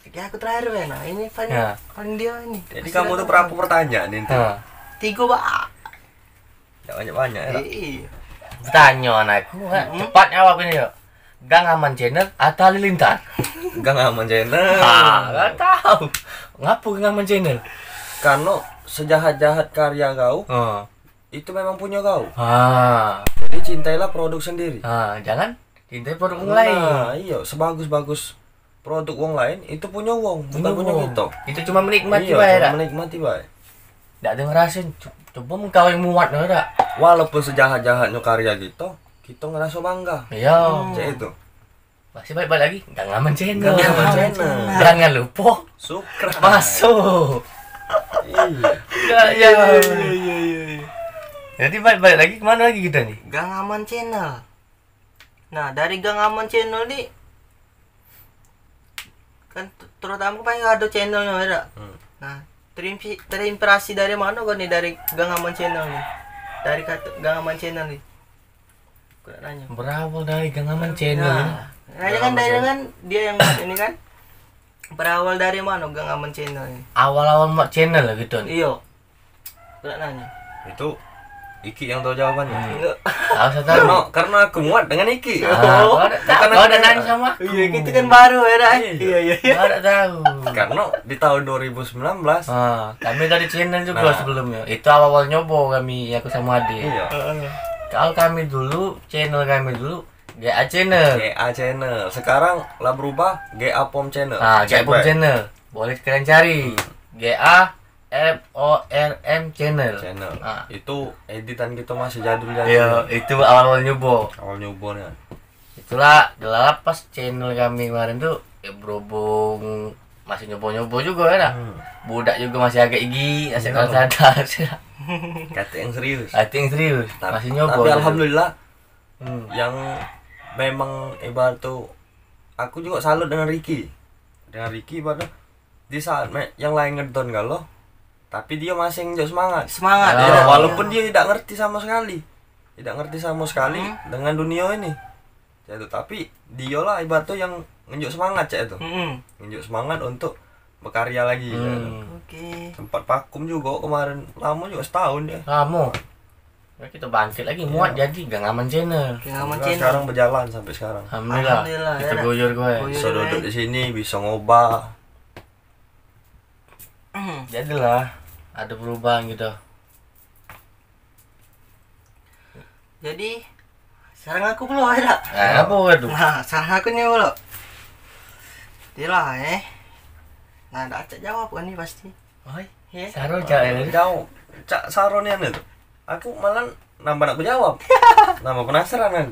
Oke, aku terakhir be. Nah, ini paling, ya, paling dia ini. Jadi kamu tuh berapa pertanyaan ini? Ha. Tiga, Pak. Dak banyak-banyak ya, Pak? Iya. Pertanyaan aku, ha, cepat jawab ini, Pak. Gang Aman Channel atau Halilintar? Gang Aman Channel. Ha, gak tahu. Ngapo Gang Aman Channel? Karena sejahat-jahat karya kau, ha, itu memang punya kau. Ha. Jadi cintailah produk sendiri. Ha, jangan cintai produk orang lain. Nah, iyo, sebagus-bagus produk wong lain itu punya wong, bukan punya kita. Kita cuma menikmati bae, cuma menikmati bae. Dak ada ngerasain. Coba kau yang muat, dak? Walaupun sejahat-jahatnya karya kita, kita ngerasa bangga. Iyo. Cek itu. Masih balik-balik lagi, Gang Aman Channel. Gang Aman Channel. Jangan lupa subscribe. Masuk. Iya. Iya, iya, iya, iya, iya. Jadi balik-balik lagi, kemana lagi kita nih? Gang Aman Channel. Nah, dari Gang Aman Channel ni kan t- terutama paling ada channelnya, ya dak? Hmm. Nah, terimpi- terinspirasi dari mana kau ni, dari Gang Aman Channel ni? Dari kata Gang Aman Channel ni. Aku nak nanya. Berawal dari Gang Aman Channel. Nah, nanya kan dari kan dia yang buat ini kan. Berawal dari mana Gang Aman Channel ni? Awal-awal buat channel lah gitu ni. Iyo. Aku nak nanya. Itu Iki yang tahu jawabannya. Hmm. Enggak. Tahu saya tahu. Karena karena aku muat dengan Iki. Ah, kau ada tahu, kau ada nanya sama aku. Iya, kita kan baru, ya dak? Iya. Iya, iya, iya. Kau ada tahu. Karena di tahun dua ribu sembilan belas, ah, kami dari channel juga sebelumnya. Itu awal-awal nyobo kami, aku sama Ade. Iya. Heeh. Kalau kami dulu, channel kami dulu G A Channel. G A Channel. Sekarang lah berubah, G A Pom Channel. Ah, G A Pom Channel. Boleh kalian cari. Hmm. G A F O R M Channel. Channel. Ah. Itu editan kita masih jadul-jadul. Iya, itu awal-awal nyobo. Awal nyobo ni. Itulah, adalah pas channel kami kemarin tu, ya, berhubung masih nyobo-nyobo juga ya dah. Hmm. Budak juga masih agak igi, masih sadar. Kata yang serius. Kata yang serius. Tapi masih nyobo. Tapi alhamdulillah, hmm, yang memang ibarat tu, aku juga salut dengan Ricky. Dengan Ricky ibarat tu, di saat me- yang lain ngedown galo, tapi dia masih ngenjuk semangat. Semangat. Iya, ya, walaupun dia tidak ngerti sama sekali. Tidak ngerti sama sekali dengan dunia ini. Cak itu, tapi dia lah ibarat tu yang ngenjuk semangat, cak itu. Mm-mm. Ngenjuk semangat untuk berkarya lagi, cak itu. Hmm. Oke. Sempat vakum juga kemarin, lama juga, setahun dia. Lama. Ya, kita bangkit lagi, muat jadi Gang Aman Channel. Gang Aman Channel. Sekarang berjalan sampai sekarang. Alhamdulillah. Alhamdulillah, kita ya dah. Guyur gue. Guyur gue. Bisa duduk di sini, bisa ngobah. Jadilah ada perubahan gitu. Jadi, sarang aku pulo, ya dak? Eh, apa kau tu? Nah, sarang aku ni pulo. Iyalah, eh. Nah, dak cak jawab kan ni pasti. Oi, ya. Saro cak ya. Jawab. Cak saro ni anu tu. Aku malah nambah nak ku jawab. Nambah penasaran kan.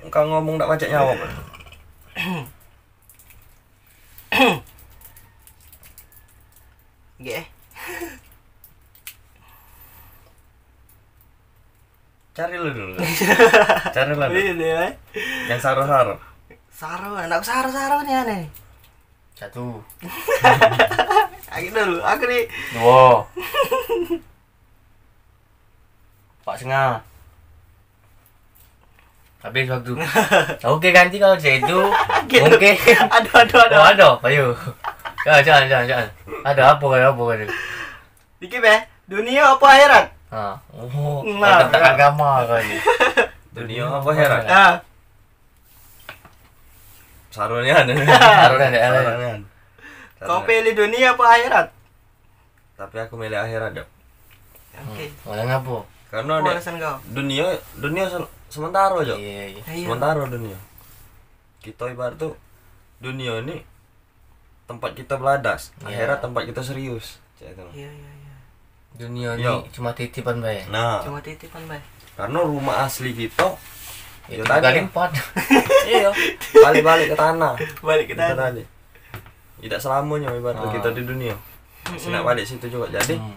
Kau ngomong dak pacak jawab. Nggih. Cari lu dulu. Cari lu dulu. Iya, iya. Yang saro-saro. Saro, anak saro-saro ni aneh. Satu. Aku dulu, aku ni. Dua. Empat setengah. Habis waktu. Oke, ganti kalau cak itu. Gitu. Mungkin. Aduh, aduh, aduh. Oh, ada. Ayo. Jangan, jangan, jangan, jangan. Ada apa, ada apa, ada. Dikit, eh. Dunia apa akhirat? Ha. Oh, nah, tentang agama kau ni. Dunia apa akhirat? Ah. Sarunian. Sarunian, ya. Sarunian. Kau pilih dunia apa akhirat? Tapi aku milih akhirat, Jok. Oke. Hmm. Oleh ngapo? Karena dunia, dunia se- sementara, Jok. Iya, iya. Iya. Sementara dunia. Kita ibarat tu dunia ni tempat kita beladas, iya, akhirat tempat kita serius. Cak itu. Iya, iya, iya. Dunia ni cuma titipan bae. Nah. Cuma titipan bae. Karena rumah asli kita, itu ya tadi. Kali empat. Iya. Balik-balik ke tanah. Balik ke tanah. Itu tadi. Tidak selamanya ibarat kita di dunia. Masih nak balik situ juga. Jadi, hmm.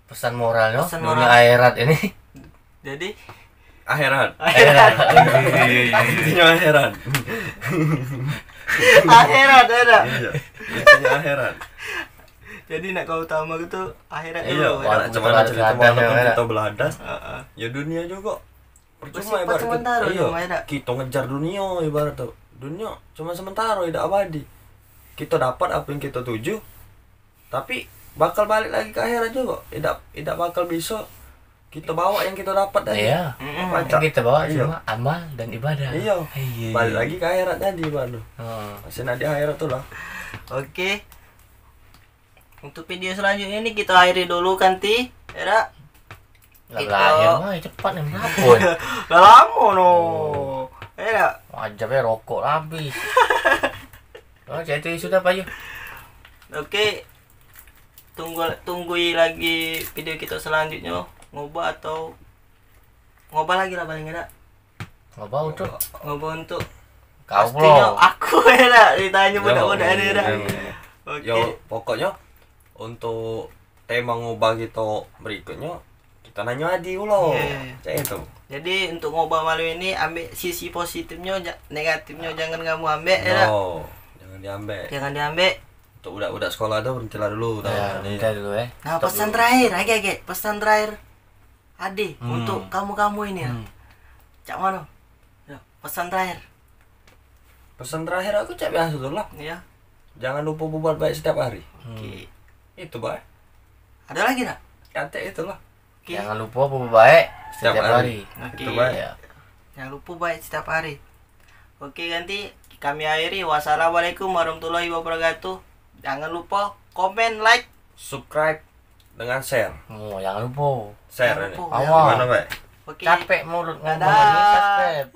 Pesan moralnya, pesan dunia moral. Akhirat ini. Jadi? Akhirat. Akhirat. Intinya akhirat. Akhirat, akhirat. Iya. Intinya akhirat. Jadi nak kau utama gitu akhirat dulu. Iya, walaupun cerita kita beladas, heeh, ya dunia juga. Percuma ibarat kita, iya, kita ngejar dunia ibarat tu. Dunia cuma sementara, tidak abadi. Kita dapat apa yang kita tuju, tapi bakal balik lagi ke akhirat juga. Tidak, tidak bakal bisa Kita bawa yang kita dapat tadi. Iya. Mm-mm. Pacak. Yang kita bawa cuma amal dan ibadah. Iya. Iya. Balik lagi ke akhirat tadi, Pak, tu. Heeh. Masih nak di akhirat tu lah. Oke. Untuk video selanjutnya ni kita akhiri dulu kan, Ti. Ya dak? Lah, kita berakhir mah cepat ni, kenapa? Lah lama no. Ya dak? Wajar ya, rokok lah habis. Oh, jadi sudah, Pak, yuk. Oke. Tunggu, tunggui lagi video kita selanjutnya. Ngubah atau ngubah lagi lah paling enak. Ngubah untuk? Ngubah untuk kau. Pastinyo pulo. Aku ya dak ditanya budak-budak ni dak. Iya. Oke. Yo, pokoknyo untuk tema ngubah kita berikutnya, kita nanyo Adi pulo. Iya, iya, iya. Cak itu. Jadi untuk ngubah malam ini, ambek sisi positifnyo, ja-, negatifnyo jangan kamu ambek ya dak? No, jangan diambek. Jangan diambek. Untuk budak-budak sekolah tu berhentilah dulu. Ya, berhenti dulu, eh. Nah, stop dulu. Pesan terakhir, agek-agek, pesan terakhir. Ade, hmm, untuk kamu-kamu ini, hmm, cak mano? Ya, pesan terakhir. Pesan terakhir aku cak biasa tu lah. Iya. Jangan lupa berbuat baik setiap hari. Hmm. Oke. Itu bae. Ada lagi tak? Katek itulah. Oke. Jangan lupa berbuat baik setiap hari. Oke. Itu bae. Iya. Jangan lupa baik setiap hari. Oke, ganti kami akhiri. Wassalamualaikum warahmatullahi wabarakatuh. Jangan lupa komen, like, subscribe dengan share. Oh, jangan lupa. Share. Jangan lupa. Awas. Gimana, Pak? Oke. Capek mulut ngomong. Dadah. Ini subscribe.